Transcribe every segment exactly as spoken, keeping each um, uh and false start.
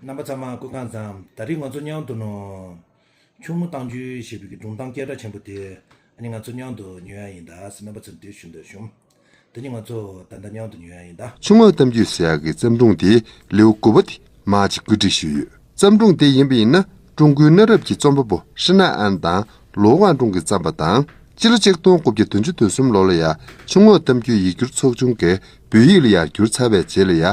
རྣམ་པ་ཚང་མ་སྐུ་ཁམས་བཟང་། ད་རིང་ང་ཚོ་མཉམ་དུ་ནོ། ཆུ་མོ་གཏམ་རྒྱུད་ཞེས་པའི་སྒྲུང་གཏམ་སྐད་གྲགས་ཆེན་པོ་དེ་ཨ་ནི་ང་ཚོ་མཉམ་དུ་ཉོ་ཡ་ཡིན་ད་ཟེར་རྣམ་པ་ཚོར་འདི་ཞུ་འདོད་བྱུང་། དེ་ནི་ང་ཚོ་ད་ལྟ་མཉམ་དུ་ཉོ་ཡ་ཡིན་ད། ཆུ་མོ་གཏམ་རྒྱུད་ཟེར་ཡག་གི་བརྩམས་སྒྲུང་དེ་ལེའུ་དགུ་པ་དེ་མར་ཅིག་བཀོད་སྒྲིག་ཞུས་ཡོད། བརྩམས་སྒྲུང་དེ་ཡིན་པ་ཡིན་ན་ཀྲུང་གོའི་གནའ་རབས་ཀྱི་རྩོམ་པ་པོ་ཧྲི་ན་ཨན་དང་ལོའུ་ཝང་ཀྲུང་གིས་བརྩམས་པ་དང་། སྤྱི་ལོ་ཆིག་སྟོང་དགུ་བརྒྱ་བདུན་ཅུ་དོན་གསུམ་ལོ་ལ་ཡ་ཆུ་མོ་གཏམ་རྒྱུད་ཡིག་སྒྱུར་ཚོགས་ཆུང་གིས་བོད་ཡིག་ལ་ཡ་བསྒྱུར་ཚར་བའི་རྗེས་ལ་ཡ།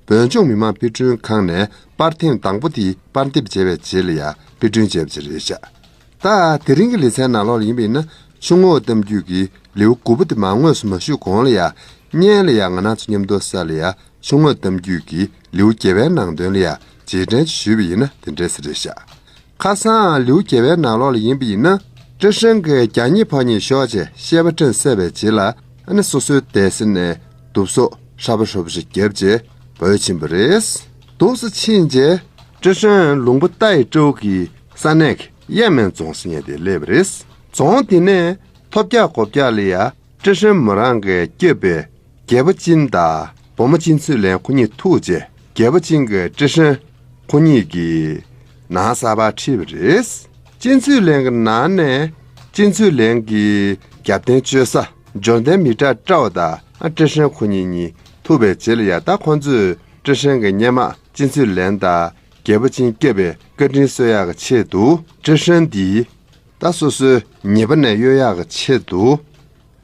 བོད་ལྗོངས་མི་དམངས་དཔེ་སྐྲུན་ཁང་ནས་པར་ཐེངས་དང་པོ་དེ་པར་འདེབས་བྱས་པའི་རྗེས་ལ་ཡ་དཔེ་སྐྲུན་བྱས་པ་ཅིག་རེད་ཤག་ད་དེ་རིང་གི་ལེ་ཚན་ནང་ལོགས་ལ་ཡིན་པ་ཡིན་ན་ཆུ་མོ་གཏམ་རྒྱུད་ཀྱི་ལེའུ་དགུ་པ་དེ་མར་དངོས་སུ་མ་ཞུས་གོང་ལ་ཡ་སྔོན་ལ་ཡ་ང་རང་ཚོ་མཉམ་དུ་ས་ལ་ཡ་ཆུ་མོ་གཏམ་རྒྱུད་ཀྱི་ལེའུ་བརྒྱད་པའི་ནང་དོན་ལ་ཡ་རྗེས་དྲན་ཞུས་པ་ཡིན་ན་དེ་འདྲས་ཟེར་རེད་ཤག་ཁ་སང་ལེའུ་བརྒྱད་པའི་ནང་ལོགས་ལ་ཡིན་པ་ཡིན་ན། ཀྲེ་ཧྲན་གྱིས་རྒྱ་གཉིས་ཕ་གཉིས་ཤོར་རྗེས་བཤད་པ་ཁྲིམས་བསད་པའི་རྗེས་ལ་ཨ་ནི་སོ་སོའི་སྡེ་སྲིད་ནས་དུབ་སོ་ཧྲ་པོ་ཧྲ་པོ་ཞིག་བརྒྱབ་རྗེས་བྲོས་ཕྱིན་པ་རེད། དུབ་སོ་ཕྱིན་རྗེས་ཀྲེ་ཧྲན་ལུང་པ་རྟ་ཡི་སྤྲེའུ་གི་ས་གནས་ཀྱི་གཡས་སྨད་རྫོང་ཟེར་མཁན་དེ་སླེབས་པ་རེད། རྫོང་དེ་ནས་ཐོབ་རྒྱག་གོ་རྒྱག་ལ་ཡ་ཀྲེ་ཧྲན་མོ་རང་གིས་བསྐྱབས་པའི་རྒྱལ་པོ་ཅིན་དང་བུ་མོ་ཅིན་ཚུའུ་ལེན་ཁོ་གཉིས་ཐུག་རྗེས་རྒྱལ་པོ་ཅིན་གྱིས་ཀྲེ་ཧྲན་ཁོ་གཉིས་ཀྱི་ནང་གསར་པར་ཁྲིད་པ་རེད། ཅིན་ཚུའུ་ལེན་གྱི་ནང་ནས་ཅིན་ཚུའུ་ལེན་གྱི་རྒྱབ་རྟེན་བཅོལ་ས་འབྱོར་ལྡན་མི་ཏྲ་ཀྲའོ་དང་ཀྲེ་ཧྲན་ཁོ་གཉིས་གཉིས་ཐུག་པའི་རྗེས་ལ་ཡ་ད་ཁོང་ཚོས་ཀྲེ་ཧྲན་གྱི་སྔོན་མ་ཅིན་ཚུའུ་ལེན་དང་རྒྱལ་པོ་ཅིན་བསྐྱབས་པའི་བཀའ་དྲིན་གསོ་ཡག་གི་ཆེད་དུ་ཀྲེ་ཧྲན་འདིས་ད་སོ་སོའི་ཉེས་པ་ནས་གཡོལ་ཡག་གི་ཆེད་དུ།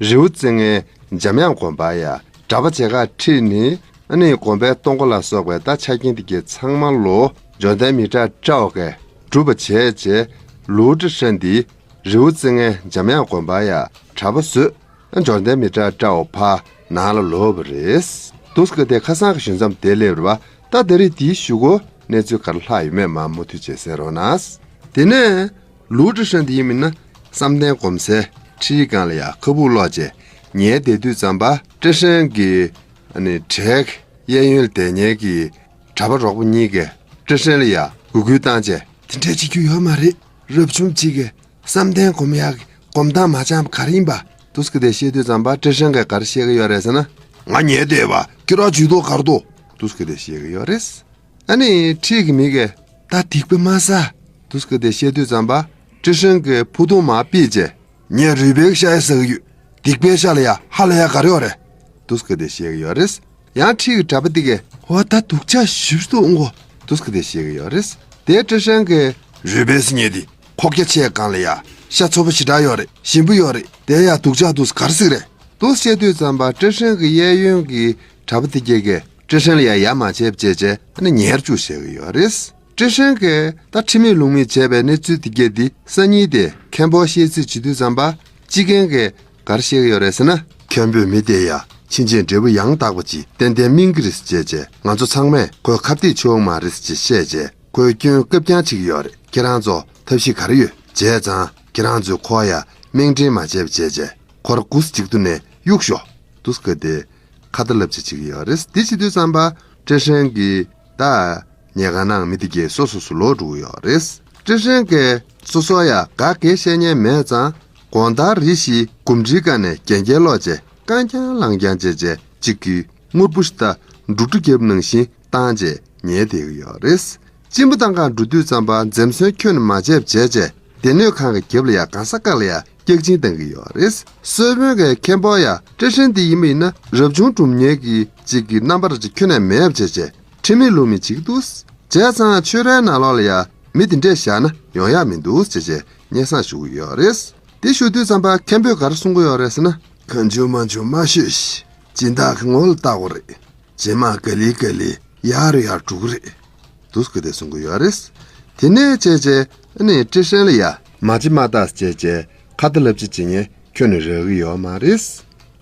རི་བོ་རྩེ་ལྔའི་འཇམ་དབྱངས་དགོན་པ་ཡ་གྲྭ་པ་བྱེ་ཁག་ཁྲིད་ནས་ཨ་ནི་དགོན་པའི་གཏོང་སྒོ་ལ་སོགས་པའི་ད་ཆ་རྐྱེན་དེ་གའི་ཚང་མ་ལོ་འབྱོར་ལྡན་མི་ཏྲ་ཀྲའོ་གིས་སྒྲུབ་པ་བྱས་རྗེས་ལུའུ་ཀྲི་ཧྲན་འདིས་རི་བོ་རྩེ་ལྔའི་འཇམ་དབྱངས་དགོན་པ་ཡ་གྲྭ་པ་བཟོས། འབྱོར་ལྡན་མི་ཏྲ་ཀྲའོ་ཕར་ནང་ལ་ལོག་པ་རེད། འདུག་སེ་དེ་ཁ་སང་གི་ཞུ་མཚམས་དེ་སླེབས་རེད་བ། ད་ད་རེས་དེའི་གཞུག་གུ་གནས་ཚུལ་ག་རེ་ལྷག་ཡོད་མེད་མར་མུ་མཐུད་བྱས་གསན་རོགས་གནང་། དེ་ནས། ལུའུ་ཀྲི་ཧྲན་དེ་ཡིན་མིན་ན་བསམ་གཏན་སྒོམ་སའི་ཁྲིའི་སྒང་ལ་ཡ་ཁ་སྦུག་སློག་བྱས་ཉལ་བསྡད་དུས་ཙམ་པ་ཀྲི་ཧྲན་གྱི་ཨ་ནི་གྲལ་གྱི་གཡས་གཡོན་ལ་བསྡད་མཁན་གྱི་གྲྭ་པ་རོགས་པ་གཉིས་ཀས་ཀྲི་ཧྲན་ལ་ཡ་གུས་གུས་བཏང་བྱས། དེ་འདྲས་བྱེད་རྒྱུ་ཡོད་མ་རེད། རབ་བྱུང་གཅིག་གིས་བསམ་གཏན་སྒོམ་ཡག་གི་སྒོམ་སྟངས་མ་སྦྱངས་པ་ག་རེ་ཡིན་པ། འདུག་སེ་དེ་བཤད་དུས་ཙམ་པ་ཀྲི་ཧྲན་གྱིས་ག་རེ་བཤད་ཀྱི་ཡོད་རེད་ཟེར་ན། ང་ཉལ་བསྡད་པ་ཁྱོད་རང་ཇུས་གཏོགས་ག་རེ་འདུག་འདུག་སེ་དེ་བཤད་ཀྱི་ཡོད་རེད། ཨ་ནི་ཁྲིད་ཀྱི་མི་གིས་ད་སྡིག་པ་མ་བསགས། འདུག་སེ་དེ་བཤད་དུས་ཙམ་པ་ཀྲི་ཧྲན་གྱིས་ཕུ་ཐུང་མར་ཕུད་བྱས། ངས་རུས་སྦལ་གྱི་ཤ་ཡ་ཟ་གི་ཡོད། སྡིག་པའི་ཤ་ལ་ཡ་ཧ་ལས་ཡ་ག་རེ་ཡོད་རེད། འདུག་སེ་དེ་བཤད་ཀྱི་ཡོད་རེད། ཡང་ཁྲིད་ཀྱི་གྲྭ་པ་དེ་གིས་འོ་ད་སྡུག་ཅག་ཞེ་པོ་འདུག་ཨང་གོ། འདུག་སེ་དེ་བཤད་ཀྱི་ཡོད་རེད། དེ་ཀྲི་ཧྲན་གྱིས་རུས་སྦལ་ཟེར་མཁན་དེ་ཁོག་རྒྱ་ཆེ་སྒང་ལ་ཡ་ཤ་ཚོ་པོ་ཞེ་དྲག་ཡོད་རེད། ཞིམ་པོ་ཡོད་རེད། དེ་ཡ་སྡུག་ཅག་འདུག་སེ་ག་རེ་ཟེར་གི་རེད། འདུག་སེ་བཤད་དུས་ཙམ་པ་ཀྲི་ཧྲན་གྱི་གཡས་གཡོན་གྱི་གྲྭ་པ་དེ་གྱད་ཀྱིས་ཀྲི་ཧྲན་ལ་ཡ་ཡ་མ་བྱས་པ་བྱས་བྱས་ཨ་ནི་ཉལ་བཅུག་བྱས་ཀྱི་ཡོད་རེད། ཀྲི་ཧྲན་གྱིས་ད་ཁྲིམས་མེད་ལུགས་མེད་བྱས་པའི་གནས་ཚུལ་དེ་གྱད་དེ་སང་ཉིན་དེ་མཁན་པོ་བཤད་རྩིས་བྱེད་དུས་ཙམ་པ་སྤྱི་རྒན་གྱིས་ག་རེ་བཤད་ཀྱི་ཡོད་རེད་ཟེར་ན། མཁན་པོས་མི་དེ་ཡ་ཕྱིན་ཆད་འབྲས་བུ་ཡང་དག་པ་ཅིག་ཏན་ཏན་སྨིན་གྱི་རེད་ཟེར་བྱས་བྱས་ང་ཚོ་ཚང་མས་ཁོའི་ཁ་གཏད་ཆོག་མ་རེད་ཟེར་བྱས་བཤད་བྱས་ཁོའི་སྐྱོན་བཀབ་རྐྱང་བྱེད་ཀྱི་ཡོད་རེད། ཁྱེད་རང་ཚོ་ཐབས་ཤེས་ག་རེ་ཡོད་བྱས་ཙང་ཁྱེད་རང་ཚོས་ཁོ་ཡ་མིང་འདྲེན་མ་བྱས་པ་བྱས་བྱས་ཁོ་ར་གུ་སུ་གཅིག་ཏུ་ནས་གཡུག་ཤོག་འདུག་སེ་དེ། ཁ་ཏ་ལབ་ཅིག་བྱེད་ཀྱི་ཡོད་རེད། དེ་བྱེད་དུས་ཙམ་པ་ཀྲེ་ཧྲན་གྱིས་ད་ཉལ་ཁང་ནང་མི་དེ་གས་སོ་སོ་སོ་ལོག་འགྲོ་གི་ཡོད་རེད། ཀྲེ་ཧྲན་གྱིས་སོ་སོ་ཡ་ག་གེ་བཤད་མཁན་མེད་ཙང་དགོང་དག་རེ་བཞིན་སྒོམ་ཁྲིའི་སྒང་ནས་གན་རྐྱལ་སློག་བྱས་རྐང་རྐྱང་ལངས་རྐྱང་བྱས་བྱས་གཅིག་གིས་དངུལ་ཕོར་ཞིག་ད་འབྲུག་སྒྲ་རྒྱབ་ནང་བཞིན་བཏང་བྱས་ཉལ་བསྡད་ཀྱི་ཡོད་རེད། གཅིན་པ་བཏང་གར་འགྲོ་དུས་ཙམ་པ་འཛེམ་ཟོན་ཁྱོན་ནས་མ་བྱས་པ་བྱས་བྱས་སྡེ་སྣོད་ཁང་གི་རྒྱབ་ལ་ཡ་གང་ས་གང་ལ་ཡ་སྐྱག་གཅིན་བཏང་གི་ཡོད་རེད། གསོལ་དཔོན་གྱིས་མཁན་པོ་ཡ་ཀྲེ་ཧྲན་དེ་ཡིན་པ་ཡིན་ན་རབ་བྱུང་སྒྲུབ་མཁན་གྱི་གཅིག་གི་རྣམ་པར་ཅིག་ཁྱོན་ནས་མེད་པ་བྱས་བྱས་ཁྲིམས་མེད་ལུགས་མེད་བྱེད་ཀྱི་འདུག་བྱས་ཙང་ཆོས་རའི་ནང་ལོགས་ལ་ཡ་མི་དེ་འདྲས་བཞག་ན་ཡོང་ཡག་མི་འདུག་བྱས་བྱས་སྙན་སེང་ཞུ་གི་ཡོད་རེད། དེ་ཞུ་དུས་ཙམ་པ་མཁན་པོས་ག་རེ་གསུང་གི་ཡོད་རེད་ཟེར་ན། གང་བྱུང་མང་བྱུང་མ་ཤོད་ཤིག་སྦྱིན་བདག་གི་ངོ་ལ་བལྟ་དགོས་རེད། རྗེས་མ་ག་ལེ་ག་ལེ་ཡར་ཡར་འགྲོ་གི་རེད། འདུག་སེ་དེ་གསུང་གི་ཡོད་རེད། དེ་ནས་བྱས་བྱས་ཨ་ནི་ཀྲེ་ཧྲན་ལ་ཡ་མ་བྱེད་མ་ལྟ་བྱས་བྱས་ཁ་ཏ་ལབ་ཅིག་བྱེད་མཁན་ཁྱོན་ནས་རག་གི་ཡོད་མ་རེད།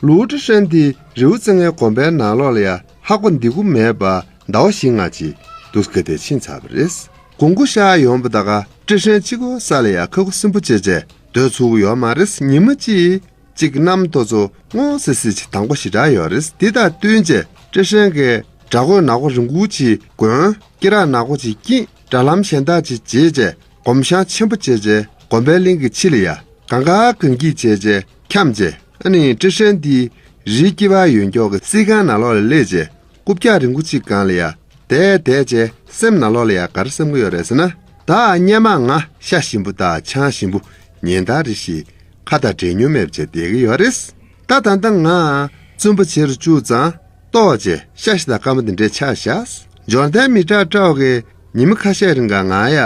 ལུའུ་ཀྲི་ཧྲན་དེ་རི་བོ་རྩེ་ལྔའི་དགོན་པའི་ནང་ལོགས་ལ་ཡ་ཧ་གོ་འདི་གུ་མེད་པ་ཟླ་བ་བཞི་ལྔ་ཅིག་འདུག་སེ་དེ་ཕྱིན་ཚར་བ་རེད། དགུན་ཁ་ཤར་ཡོང་བ་ད་ག་ཀྲེ་ཧྲན་གཅིག་པོ་ས་ལ་ཡ་ཁ་ཁུ་སིམ་པོ་བྱས་བྱས་སྡོད་ཚུགས་ཀྱི་ཡོད་མ་རེད། ཉི་མ་གཅིག་གཅིག་གི་གནམ་ཐོ་ཚོ་སྔོ་སི་སི་ཅིག་དྭངས་པོ་ཞེ་དྲག་ཡོད་རེད། འདི་དང་བསྟུན་བྱས་ཀྲེ་ཧྲན་གྱིས་དགྲ་གོས་ནག་པོ་རིང་པོ་ཅིག་གོན། སྐེ་རགས་ནག་པོ་ཅིག་བཀྱིགས། དྲ་ལམ་གཞན་དག་ཅིག་བརྗེས་བྱས་སྒོམ་ཞང་ཆེན་པོ་བྱས་བྱས་དགོན་པའི་གླིང་གི་ཕྱི་ལ་ཡ་གང་ག་གང་འགྱིག་བྱས་བྱས་འཁྱམས་བྱས་ཨ་ནི་ཀྲེ་ཧྲན་དེ་རིའི་དཀྱིལ་བར་ཡོད་མཁན་གྱི་རྩིག་ཁང་ནང་ལོགས་ལ་སླེབས་བྱས་རྐུབ་བཀྱག་རིང་པོ་ཅིག་སྒང་ལ་ཡ་བསྡད་བསྡད་བྱས་ སེམས་ནང་ལོགས་ལ་ཡ་ག་རེ་བསམ་གི་ཡོད་རེད་ཟེར་ན། ད་སྔོན་མ་ང་ཤ་ཞིམ་པོ་དང་ཆང་ཞིམ་པོ་ཉིན་ལྟར་རེ་བཞིན་ཁ་དང་འབྲལ་མྱོང་མེད་པ་བྱས་བསྡད་ཀྱི་ཡོད་རེད། ད་ད་ལྟ་ང་བཙུན་པ་བྱེད་རུ་བཅུག་ཙང་ལྟོགས་བྱས་ཤ་ཞིག་དང་སྐར་མ་དེ་འདྲས་ཆགས་བཞག་འབྱོར་ལྡན་མི་དྲག་དྲག་གིས་ཉི་མ་ཁ་ཤས་རིང་ག་ང་ཡ་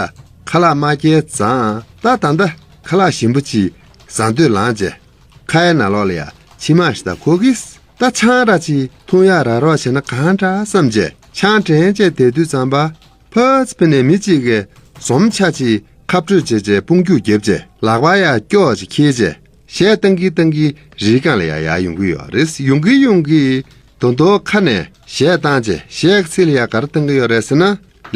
ཁ་ལག་མ་སྐྱེལ་ཙང་། ད་ད་ལྟ་ཁ་ལག་ཞིམ་པོ་ཅིག་ཟ་འདོད་ལངས་བྱས། ཁ་ཡའི་ནང་ལོགས་ལ་ཡ་མཆིལ་མ་ཞིག་དང་ཁོག་གིས། ད་ཆང་ར་ཅིག་འཐུང་ཡག་རག་རོགས་བྱས་ན་གང་དྲག་བསམ་བྱས་ཆང་དྲན་བྱས་བསྡད་དུས་ཙམ་པ། ཕར་ཕྱི་ནས་མི་གཅིག་གིས་ཟོམ་ཆ་ཅིག་ཁ་སྤྲོད་བྱས་བྱས་དཔུང་རྒྱུག་བརྒྱབ་བྱས་ལག་པ་ཡ་སྐྱོག་ཅིག་འཁྱེར་བྱས་གཞས་བཏང་གིན་བཏང་གིན་རི་སྒང་ལ་ཡ་ཡར་ཡོང་གི་ཡོད་རེད། ཡོང་གིན་ཡོང་གིན་དོ་དོ་ཁ་ནས་གཞས་བཏང་བྱས་གཞས་ཀྱི་ཚིག་ལ་ཡ་ག་རེ་བཏང་གི་ཡོད་རེད་ཟེར་ན།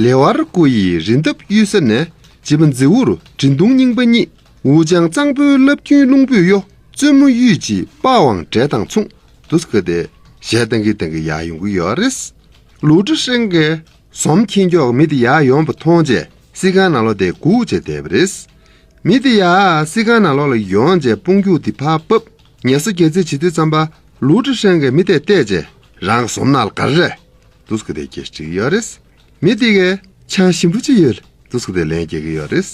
ལེ་དབར་དགུ་ཡི་རི་འདབས་གཡུལ་ས་ནས། བྱིས་པ་མཛེས་འུར་དྲིན་གདུང་རྙིང་པ་གཉིས། འུ་ཅང་གཙང་པོའི་རླབས་རྒྱུན་རླུང་བུས་གཡོ། བཙུན་མོ་གཡུས་ཀྱི་དཔའ་བང་འབྲས་དང་མཚུངས། འདུག་སེ་བྱས་ཏེ་གཞས་བཏང་གིན་བཏང་གིན་ཡར་ཡོང་གི་ཡོད་རེད། ལུའུ་ཀྲི་ཧྲེང་གིས་ཟོམ་འཁྱེར་མགྱོགས་མི་དེ་ཡར་ཡོང་བ་མཐོང་རྗེས་སི་ཁང་ནང་ལོགས་དེ་སྒུག་བྱས་བསྡད་པ་རེད། མི་དེ་ཡར་སི་ཁང་ནང་ལོགས་ལ་ཡོང་རྗེས་དཔུང་རྒྱུག་དེ་ཕར་ཕབ། ངལ་གསོ་རྒྱག་རྩིས་བྱེད་དུས་ཙམ་པ། ལུའུ་ཀྲི་ཧྲེང་གིས་མི་དེ་བལྟས་རྗེས། རང་གི་ཟོམ་ནང་ལ་ག་རེ་རེད། འདུག་སེ་བྱས་ཏེ་སྐད་ཆ་དྲིས་ཀྱི་ཡོད་རེད། མི་དེ་གས་ཆང་ཞིམ་པོ་ཅིག་ཡོད་ལ། འདུག་སེ་བྱས་ཏེ་ལན་རྒྱག་གི་ཡོད་རེད།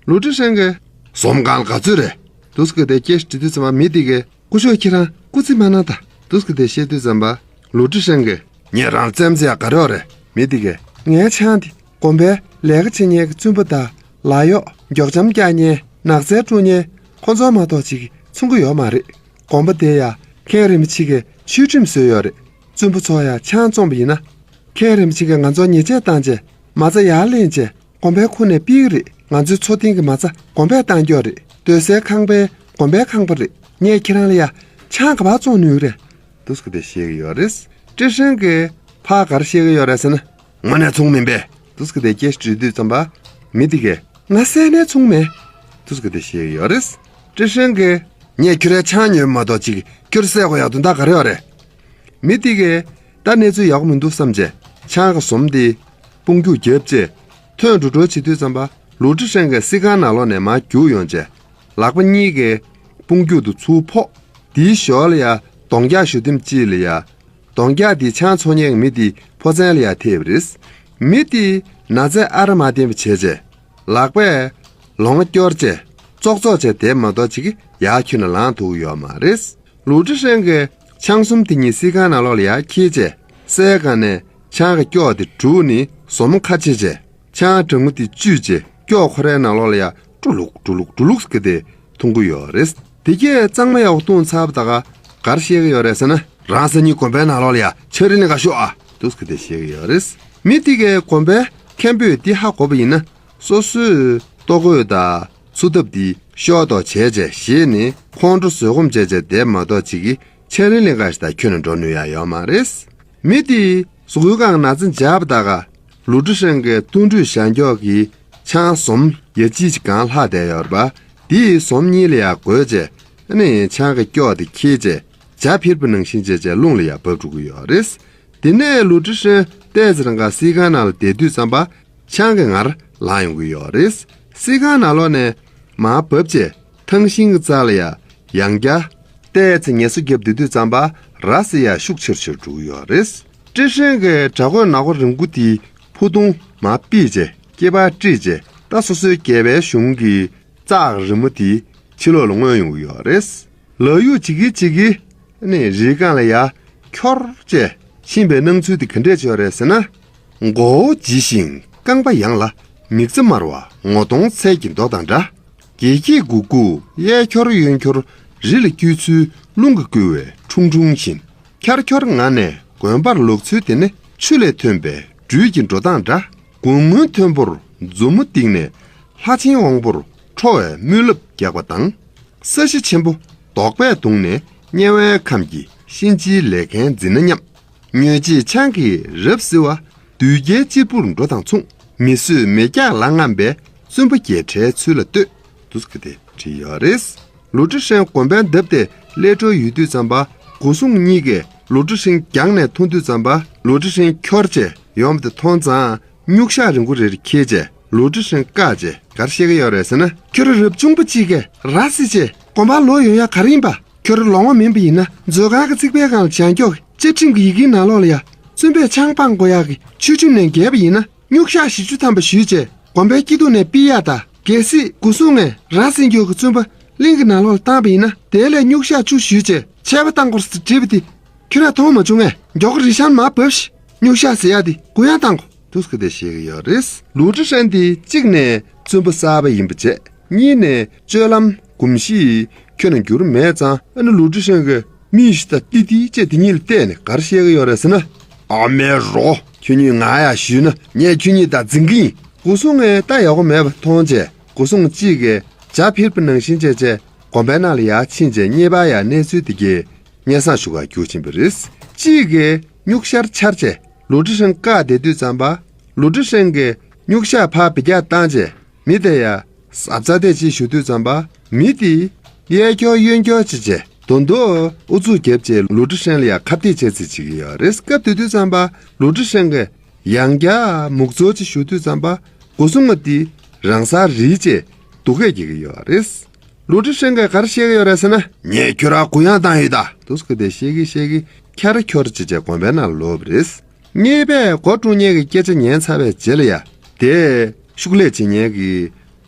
ལུའུ་ཀྲི་ཧྲེང་གིས་ཟོམ་གང་ག་ཚོད་རེད། འདུག་སེ་བྱས་ཏེ་སྐད་ཆ་དྲིས་དུས་ཙམ་པ་མི་དེ་གས་སྐུ་ཞབས་ཁྱེད་རང་སྐུ་ཚེ་མ་གནང་དང་། འདུག་སེ་བྱས་ཏེ་བཤད་དུས་ཙམ་པ། ལུའུ་ཀྲི་ཧྲེང་གིས་ངས་རང་བཙན་འཛིན་ཡག་ག་རེ་ཡོད་རེད། མི་དེ་གས་ངའི་ཆང་དེ་དགོན་པའི་ལས་ཀ་བྱེད་མཁན་གྱི་བཙུན་པ་དང་ལག་གཡོག་མགྱོགས་འཇམ་རྒྱག་མཁན་ནགས་ཚལ་དཀྲུག་མཁན་ཁོ་ཚོ་མ་གཏོགས་ཅིག་འཚོང་གི་ཡོད་མ་རེད། དགོན་པ་དེ་ཡ་མཁན་རིན་པོ་ཆེ་གིས་ཆོས་ཁྲིམས་བཟོས་ཡོད་རེད། བཙུན་པ་ཚོ་ཡ་ཆང་བཙོངས་པ་ཡིན་ན། མཁན་རིན་པོ་ཆེ་གིས་ང་ཚོར་ཉེས་ཆད་བཏང་རྗེས་མ་རྩ་ཡར་ལེན་རྗེས། དགོན་པའི་ཁུངས་ནས་ཕུད་ཀྱི་རེད། ང་ཚོའི་འཚོ་རྟེན་གྱི་མ་རྩ་དགོན་པས་གཏང་རྒྱུ་རེད། སྡོད་སའི་ཁང་པའི་དགོན་པའི་ཁང་པ་རེད། ངས་ཁྱེད་རང་ལ་ཡ་ཆང་ག་པར་བཙོང་ནུས་རེད། འདུག་སེ་བྱས་ཏེ་བཤད་ཀྱི་ཡོད་རེད། ཀྲི་ཧྲེང་གིས་ཕར་ག་རེ་བཤད་ཀྱི་ཡོད་རེད་ཟེར་ན། དངོས་གནས་ཚོང་མིན་པས། འདུག་སེ་བྱས་ཏེ་སྐད་ཆ་དྲིས་དུས་ཙམ་པ། མི་དེ་གས་ང་གསན་ནས་ཚོང་མེད། འདུག་སེ་བྱས་ཏེ་བཤད་ཀྱི་ཡོད་རེད། ཀྲི་ཧྲེང་གིས་ངས་ཁྱོད་རའི་ཆང་ཉོས་མ་གཏོགས་ཅིག་ཁྱོད་བསད་དགོས་ཡག་དོན་དག་ག་རེ་ཡོད་རེད། མི་དེ་གས་ད་གནས་ཚུལ་ཡག་པོ་མི་འདུག་བསམ་རྗེས་ཆང་གི་ཟོམ་དེ་དཔུང་རྒྱུག་བརྒྱབ་རྗེས་ཐོན་འགྲོ་འགྲོ་བྱེད་དུས་ཙམ་པ། ལུའུ་ཀྲི་ཧྲེང་གིས་སི་ཁང་ནང་ལོགས་ནས་མར་རྒྱུགས་ཡོང་རྗེས་ལག་པ་གཉིས་ཀས་དཔུང་རྒྱུག་དེ་ཚུར་ཕོག་དེའི་ཞོར་ལ་ཡ་གདོང་རྒྱག་གཞུ་ལྡེམ་གཅིག་ལ་ཡ། གདོང་རྒྱག་དེ་ཆང་འཚོང་མཁན་མི་དེའི་ཕོ་མཚན་ལ་ཡ་ཐེབས་པ་རེད། མི་དེས་ན་ཚས་ཨ་ར་མ་བསྟན་པ་བྱས་རྗེས། ལག་པས་ལོང་བ་སྐྱོར་བྱས་ཙོག་ཙོག་བྱས་བསྡད་མ་གཏོགས་ཅིག་ཡར་ཁྱོན་ནས་ལངས་ཐུབ་ཀྱི་ཡོད་མ་རེད། ལུའུ་ཀྲི་ཧྲེང་གིས་ཆང་ཟོམ་དེ་གཉིས་སི་ཁང་ནང་ལོགས་ལ་ཡར་འཁྱེར་བྱས། སའི་སྒང་ནས་ཆང་གི་སྐྱོགས་དེ་བྲུས་ནས་ཟོམ་ཁ་ཕྱེ་བྱས། ཆང་གྲང་མོ་དེ་བཅུས་བྱས་སྐྱོགས་ཁོ་རའི་ནང་ལོགས་ལ་ཡ་ཀྲུ་ལུག་ཀྲུ་ལུག་ཀྲུ་ལུག་ཟེར་གྱི་དེ་འཐུང་གི་ཡོད་རེད། དེ་གས་གཙང་མ་ཡག་པོ་བཏུང་ཚར་བ་ད་ག་ག་རེ་བཤད་ཀྱི་ཡོད་རེད་ཟེར་ན། རང་སང་ཉིན་དགོན་པའི་ནང་ལོགས་ལ་ཡ་ཕྱག་རིས་ལེན་ག་ཤོག་ཨ། འདུག་སེ་བྱས་ཏེ་བཤད་ཀྱི་ཡོད་རེད། མི་དེ་གས་དགོན་པའི་མཁན་པོས་འདི་ཧ་གོ་བ་ཡིན་ན། སོ་སོའི་ལྟོ་གོས་དང་ཚུ་ཐབ་དེ་ཤོར་དོགས་བྱས་བྱས་བཞེས་ནས་ཁོང་ཁྲོ་བཟོད་སྒོམ་བྱས་བྱས་བསྡད་མ་གཏོགས་ཅིག་གིས་ཕྱག་རིས་ལེན་ག་ཞིག་དང་ཁྱོན་ནས་འགྲོ་ནུས་ཡ་ཡོད་མ་རེད། མི་དེས་གཟུགས་པོའི་སྒང་ན་ཚ་འཇགས་པ་ད་ག་ལུའུ་ཀྲི་ཧྲེང་གིས་དུང་སྒྲོས་བཞག་མགྱོགས་ཀྱིས་ཆང་ཟོམ་ཡ་གཅིག་ཅིག་གང་ལྷག་བསྡད་ཡོད་རེད་པ། དེས་ཟོམ་གཉིས་ལ་ཡ་བགོས་བྱས། ཨ་ནི་ཆང་གི་སྐྱོགས་དེ་འཁྱེར་བྱས་ཇ་ཕིར་པ་ནང་བཞིན་བྱས་བྱས་རླུང་ལ་ཡ་བབས་འགྲོ་གི་ཡོད་རེད། དེ་ནས་ལུའུ་ཀྲི་ཧྲེང་ཏོག་ཙམ་རིང་ག་སི་ཁང་ནང་ལ་བསྡད་དུས་ཙམ་པ། ཆང་གི་ངར་ལངས་ཡོང་གི་ཡོད་རེད། སི་ཁང་ནང་ལོགས་ནས་མར་བབས་བྱས་ཐང་ཤིང་གི་རྩ་ལ་ཡ་ཡང་བསྐྱར་ཏོག་ཙམ་ངལ་གསོ་བརྒྱབ་བསྡད་དུས་ཙམ་པ། ར་བཟི་ཡ་ཤུགས་ཆེར་ཆེར་འགྲོ་གི་ཡོད་རེད། ཀྲི་ཧྲེང་གིས་དྲ་གོས་ནག་པོ་རིང་པོ་དེའི་ཕུ་ཐུང་མར་ཕུད་བྱས་སྐེད་པར་དཀྲིས་བྱས། ད་སོ་སོའི་སྒལ་པའི་གཞུང་གི་ལྕགས་རི་མོ་དེ་ཕྱི་ལོགས་ལ་མངོན་ཡོང་གི་ཡོད་རེད། ལག་གཡུག་བྱེད་ཀྱིན་བྱེད་ཀྱིན་ནས་རི་སྒང་ལ་ཡ་འཁྱོར་བྱས་ཕྱིན་པའི་སྣང་ཚུལ་དེ་ག་འདྲས་བྱུང་རེད་ཟེར་ན། མགོ་བོ་ལྗིད་ཞིང་རྐང་པ་ཡངས་ལ། མིག་རྩེ་དམར་བ་ངོ་གདོང་ཚལ་གྱི་མདོག་དང་འདྲ། སྒྱེད་སྒྱེད་དགུ་དགུ་གཡས་འཁྱོར་གཡོན་འཁྱོར་རི་ལ་སྐྱུར་ཚུལ་རླུང་གིས་བསྐུལ་བའི་ཁྲུང་ཁྲུང་བཞིན། འཁྱར་འཁྱོར་ངང་ནས་དགོན་པར་ལོག་ཚུལ་དེ་ནི་ཆུ་ལས་ཐོན་པའི་སྦྲུལ་གྱི་འགྲོ་སྟངས་འདྲ། དགུང་སྔོན་མཐོན་པོར་མཛུབ་མོ་བཏེགས་ནས་ལྷ་ཆེན་དབང་པོར་ཁྲོ་བའི་མོས་ལབ་རྒྱག་པ་དང་། ས་གཞི་ཆེན་པོ་རྡོག་པས་བརྡུངས་ནས་དམྱལ་བའི་ཁམས་ཀྱི་གཤིན་རྗེའི་ལས་མཁན་འཛིན་ན་སྙམ། མྱོས་བྱེད་ཆང་གིས་རབ་བསིལ་བ། དུས་བརྒྱའི་གཅེར་བུར་འགྲོ་དང་མཚུངས། མི་བཟོད་མི་རྒྱག་ལ་རྔམ་པའི་བཙུན་པ་རྒྱལ་ཕྲའི་ཚུལ་ལ་ལྟོས། འདུག་སེ་བྲིས་ཡོད་རེད། ལུའུ་ཀྲི་ཧྲེང་དགོན་པའི་འདབས་དེར་སླེབས་འགྲོ་ཡོད་དུས་ཙམ་པ། སྒོ་སྲུང་གཉིས་ཀས་ལུའུ་ཀྲི་ཧྲེང་རྒྱང་ནས་མཐོང་དུས་ཙམ་པ། ལུའུ་ཀྲི་ཧྲེང་འཁྱོར་བྱས་ཡོང་བ་དེ་མཐོང་ཙང་། སྨྱུག་ཞགས་རིང་པོ་རེ་རེ་འཁྱེར་བྱས་ལུའུ་ཀྲི་ཧྲེང་བཀག་བྱས་ག་རེ་བཤད་ཀྱི་ཡོད་རེད་ཟེར་ན། ཁྱོད་རང་རབ་བྱུང་པ་གཅིག་གིས་ར་བཟི་བྱས་དགོན་པར་ལོག་ཡོང་ཡ་ག་རེ་ཡིན་པ། ཁྱོད་རང་ལོང་བ་མིན་པ་ཡིན་ན། མཛོད་ཁང་གི་རྩིག་པའི་སྒང་ལ་བྱང་ཀྱོག་གི་བཅའ་ཁྲིམས་ཀྱི་ཡི་གེའི་ནང་ལོགས་ལ་ཡ། བཙུན་པས་ཆང་སྤང་དགོས་ཡག་གི་ཆོས་ཁྲིམས་ནས་འགལ་བ་ཡིན་ན། སྨྱུག་ཞག་བཞི་བཅུ་ཐམ་པ་ཞུས་བྱས་དགོན་པའི་སྐྱིད་སྡུག་ནས་ཕུད་ཡག་དང་། གལ་སྲིད་སྒོ་སྲུང་ངས་རང་སྲིད་འགྱུར་གྱི་བཙུན་པ་གླིང་གི་ནང་ལོགས་ལ་བཏང་པ་ཡིན་ན། དེ་ལས་སྨྱུག་ཞག་བཅུ་ཞུས་བྱས་ཆད་པ་བཏང་དགོས་ཟེར་བྲིས་པ་དེ་ཁྱོད་རང་མཐོང་མ་བྱུང་ངས། མགྱོགས་ཀྱི་རི་ཤང་མར་བབས་ཤིག། སྨྱུག་ཞག་ཟེར་ཡག་དེ་གུ་ཡངས་བཏང་དགོས། འདུག་སེ་དེ་བཤད་ཀྱི་ཡོད་རེད། ལུའུ་ཀྲི་ཧྲན་དེ་གཅིག་ནས་བཙུན་པ་གསར་པ་ཡིན་པ་བྱས། གཉིས་ནས་སྤྱོད་ལམ་གོམས་གཤིས་ཁྱོན་ནས་འགྱུར་མེད་ཙང་། ཨ་ནི་ལུའུ་ཀྲི་ཧྲན་གྱིས་མིག་ཤེལ་དང་ཏི་ཏི་བཅས་དེ་གཉིས་ལ་བལྟས་ནས་ག་རེ་བཤད་ཀྱི་ཡོད་རེད་ཟེར་ན། ཨ་མའི་རོ། ཁྱོད་གཉིས་ང་ཡར་ཞུས་ན་ངས་ཁྱོད་གཉིས་དང་འཛིང་གི་ཡིན། སྒོ་སྲུང་ངས་ད་ཡག་པོ་མེད་པ་མཐོང་བྱས། སྒོ་སྲུང་གཅིག་གིས་ཇ་ཕུལ་པ་ནང་བཞིན་བྱས་བྱས་དགོན་པའི་ནང་ལ་ཡར་ཕྱིན་བྱས། གཉེར་པ་ཡར་གནས་ཚུལ་དེ་གས་སྙན་སེང་ཞུ་གར་རྒྱུགས་ཕྱིན་པ་རེད། གཅིག་གིས་སྨྱུག་ཞག་འཕྱར་བྱས་ལུའུ་ཀྲི་ཧྲན་བཀག་བསྡད་དུས་ཙམ་པ། ལུའུ་ཀྲི་ཧྲན་གྱིས་སྨྱུག་ཞག་ཕར་འབུད་རྒྱག་བཏང་བྱས། མི་དེ་ཡ་གཟབ་གཟབ་དེ་ཅིག་ཞུ་དུས་ཙམ་པ། མི་དེ་གཡས་འཁྱོག་གཡོན་འཁྱོག་བྱས་བྱས་དོ་དོ་ཨུ་ཚུགས་བརྒྱབ་བྱས་ལུའུ་ཀྲི་ཧྲན་ལ་ཡ་ཁ་གཏད་བྱེད་རྩིས་བྱེད་ཀྱི་ཡོད་རེད། སྐབས་དེ་དུས་ཙམ་པ་ལུའུ་ཀྲི་ཧྲན་གྱིས་ཡང་བསྐྱར་མུག་ཙོག་ཅིག་ཞུ་དུས་ཙམ་པ། སྒོ་སྲུང་མ་དེ་རང་སར་རིལ་བྱས་སྡུག་སྐད་རྒྱག་གི་ཡོད་རེད། ལུའུ་ཀྲི་ཧྲན་གྱིས་ག་རེ་བཤད་ཀྱི་ཡོད་རེད་ཟེར་ན། ངས་ཁྱོད་རང་གུ་ཡངས་བཏང་ཡོད་ད། འདུག་སེ་དེ་བཤད་ཀྱིན་བཤད་ཀྱིན་འཁྱར་འཁྱོར་བྱས་བྱས་དགོན་པའི་ནང་ལ་ལོག་པ་རེད། གཉེར་པས་མགོ་བཀྲུ་མཁན་གྱི་སྐད་ཆ་ཉན་ཚར་བའི་རྗེས་ལ་ཡ། དེ་ཤུགས་ལས་བྱེད་མཁན་གྱི་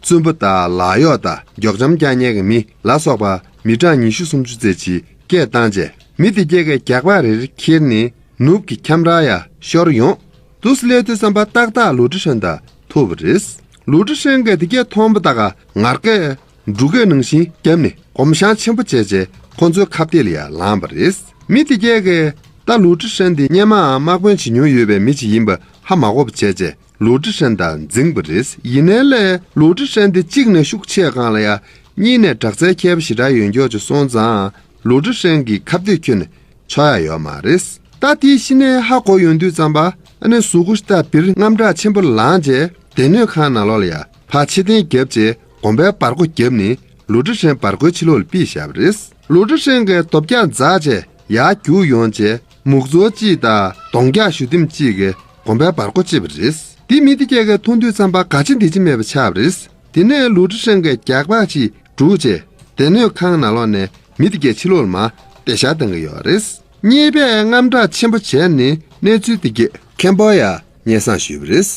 བཙུན་པ་དང་ལག་གཡོག་དང་མགྱོགས་འཆམ་རྒྱག་མཁན་གྱི་མི་ལ་སོགས་པ་མི་གྲངས་ཉི་ཤུ་སུམ་ཅུ་ཙམ་ཅིག་སྐད་བཏང་རྗེས། མི་དེ་གས་ཀྱི་རྒྱགས་པ་རེ་རེ་ཁྱེར་ནས་ནུབ་ཀྱི་ཁྱམས་ར་ཡ་ཤོར་ཡོང་། འདུག་སེ་སླེབས་དུས་ཙམ་པ་ཏག་ཏག་ལུའུ་ཀྲི་ཧྲན་དང་ཐུག་པ་རེད། ལུའུ་ཀྲི་ཧྲན་གྱིས་དེ་གས་མཐོང་པ་ད་ག་ངར་སྐད་འབྲུག་སྐད་ནང་བཞིན་བརྒྱབ་ནས་གོམ་བཤང་ཆེན་པོ་བྱས་རྗེས་ཁོ་ཚོའི་ཁ་གཏད་ལ་ཡ་ལངས་པ་རེད། མི་དེ་གས་ཀྱིས་ད་ལུའུ་ཀྲི་ཧྲན་དེ་སྔོན་མའང་དམག་དཔོན་བྱེད་མྱོང་ཡོད་པའི་མི་ཅིག་ཡིན་པ་ཧ་མ་གོ་བ་བྱས་རྗེས་ལུའུ་ཀྲི་ཧྲན་དང་འཛིངས་པ་རེད། ཡིན་ནའི་ལས་ལུའུ་ཀྲི་ཧྲན་དེ་གཅིག་ནས་ཤུགས་ཆེ་སྒང་ལ་ཡ། གཉིས་ནས་དྲག་རྩལ་མཁས་པ་ཞེ་དྲག་ཡོད་མཁན་ཅིག་སོང་ཙང་ལུའུ་ཀྲི་ཧྲན་གྱི་ཁ་གཏད་ཁྱོན་ནས་ཆོག་ཡ་ཡོད་མ་རེད། ད་དེའི་གཞི་ནས་ཧ་གོ་ཡོང་དུས་ཙམ་པ། ཨ་ནི་གཟུགས་པོ་ཞིག་ད་བིར་དངངས་སྐྲག་ཆེན་པོ་ལངས་རྗེས་སྡེ་སྣོད་ཁང་ནང་ལོགས་ལ་ཡ་ཕར་ཕྱིར་འཐེན་བརྒྱབ་རྗེས་དགོན་པའི་བར་སྒོ་བརྒྱབ་ནས་ལུའུ་ཀྲི་ཧྲན་བར་སྒོའི་ཕྱི་ལོགས་ལ་ཕུད་བཞག་པ་རེད། ལུའུ་ཀྲི་ཧྲན་གྱིས་རྡོ་བཀྱག་འཛེགས་རྗེས་ཡར་རྒྱུགས་ཡོང་རྗེས་མུག་ཙོག་གཅིག་དང་གདོང་བཀྱག་གཞུ་ལྡེམ་གཅིག་གིས་དགོན་པའི་བར་སྒོ་ཕྱེས་པ་རེད། དེ་མི་དེ་གས་ཀྱིས་མཐོང་དུས་ཙམ་པ་ག་ཅི་འདི་ཅི་མེད་པ་ཆགས་པ་རེད། དེ་ནས་ལུའུ་ཀྲི་ཧྲན་གྱིས་རྒྱགས་པ་ཅིག་སྒྲུག་རྗེས་སྡེ་སྣོད་ཁང་ནང་ལོགས་ནས་མི་དེ་གས་ཕྱི་ལོགས་ལ་མར་ཏེ་ཤ་བཏང་གི་ཡོད་རེད། གཉེར་པས་དངངས་སྐྲག་ཆེན་པོ་བྱས་ནས་གནས་ཚུལ་དེ་གས་མཁན་པོ་ཡ་སྙན་སེང་ཞུས་པ་རེད། བྱས་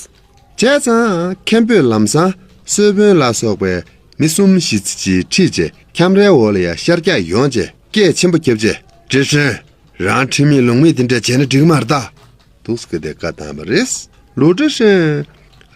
ཙང་མཁན་པོས་ལམ་སང་གསོལ་དཔོན་ལ་སོགས་པའི་མི་གསུམ་བཞི་ཙམ་ཅིག་ཁྲིད་རྗེས་ཁྱམས་རའི་འོག་ལ་ཡ་ཤར་རྒྱག་ཡོང་རྗེས་སྐད་ཆེན་པོ་བརྒྱབ་རྗེས། ཀྲི་ཧྲན། རང་ཁྲིམས་མེད་ལུགས་མེད་དེ་འདྲ་བྱས་ན་འགྲིག་མ་རེད་ད། འདུག་སེ་དེ་བཀའ་བཏང་བ་རེད། ལུའུ་ཀྲི་ཧྲན་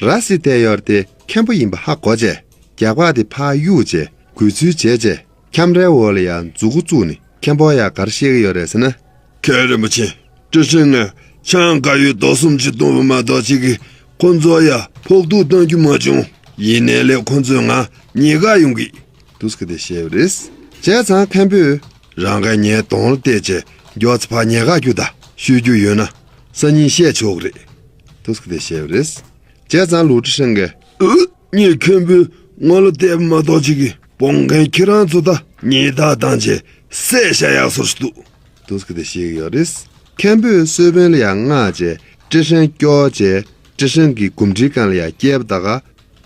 ར་སི་ཏེ་ཡོར་དེ་མཁན་པོ་ཡིན་པ་ཧ་གོ་རྗེས་རྒྱགས་པ་དེ་ཕར་གཡུག་རྗེས་གུས་བརྩི་བྱས་རྗེས་ཁྱམས་རའི་འོག་ལ་ཡ་མཛུ་གུ་བཙུགས་ནས་མཁན་པོ་ཡ་ག་རེ་བཤད་ཀྱི་ཡོད་རེད་ཟེར་ན། མཁན་རིན་པོ་ཆེ། ཀྲི་ཧྲན་ངས་ཆང་དགའ་ཡོད་རྡོག་གསུམ་ཅིག་བཏུང་བ་མ་གཏོགས་ཅིག་གིས་ཁོ་ཚོ་ཡ་ཕོག་ཐུག་གཏོང་རྒྱུ་མ་བྱུང་། ཡིན་ནའི་ལས་ཁོ་ཚོས་ང་ཉེས་ཁ་ཡོང་གི། འདུག་སེ་དེ་བཤད་པ་རེད། བྱས་ཙང་མཁན་པོས་རང་གིས་ངའི་གདོང་ལ་བལྟས་བྱས་མགྱོགས་ཙམ་ཕར་ཉལ་ཁ་རྒྱུགས་དང་། ཤོད་རྒྱུ་ཡོད་ན་སང་ཉིན་བཤད་ཆོག་གི་རེད། འདུག་སེ་དེ་བཤད་པ་རེད། བྱས་ཙང་ལུའུ་ཀྲི་ཧྲན་གྱིས། ཨུ། ངས་མཁན་པོའི་ངོ་ལ་བལྟས་པ་མ་གཏོགས་ཅིག་གིས་སྤོང་མཁན་ཁྱེད་རང་ཚོ་ད་ཉེས་རྡུང་བཏང་བྱས་བསད་བཞག་ཡག་བཟོ་ཞིག་འདུག། འདུག་སེ་དེ་བཤད་ཀྱི་ཡོད་རེད། མཁན་པོས་གསོལ་དཔོན་ལ་ཡང་མངགས་བྱས་ཀྲི་ཧྲན་སྐྱོར་བྱས་ཀྲི་ཧྲན་གྱི་གོམ་འདྲིས་སྒང་ལ་ཡང་བསྐྱལ་བ་ད་ག་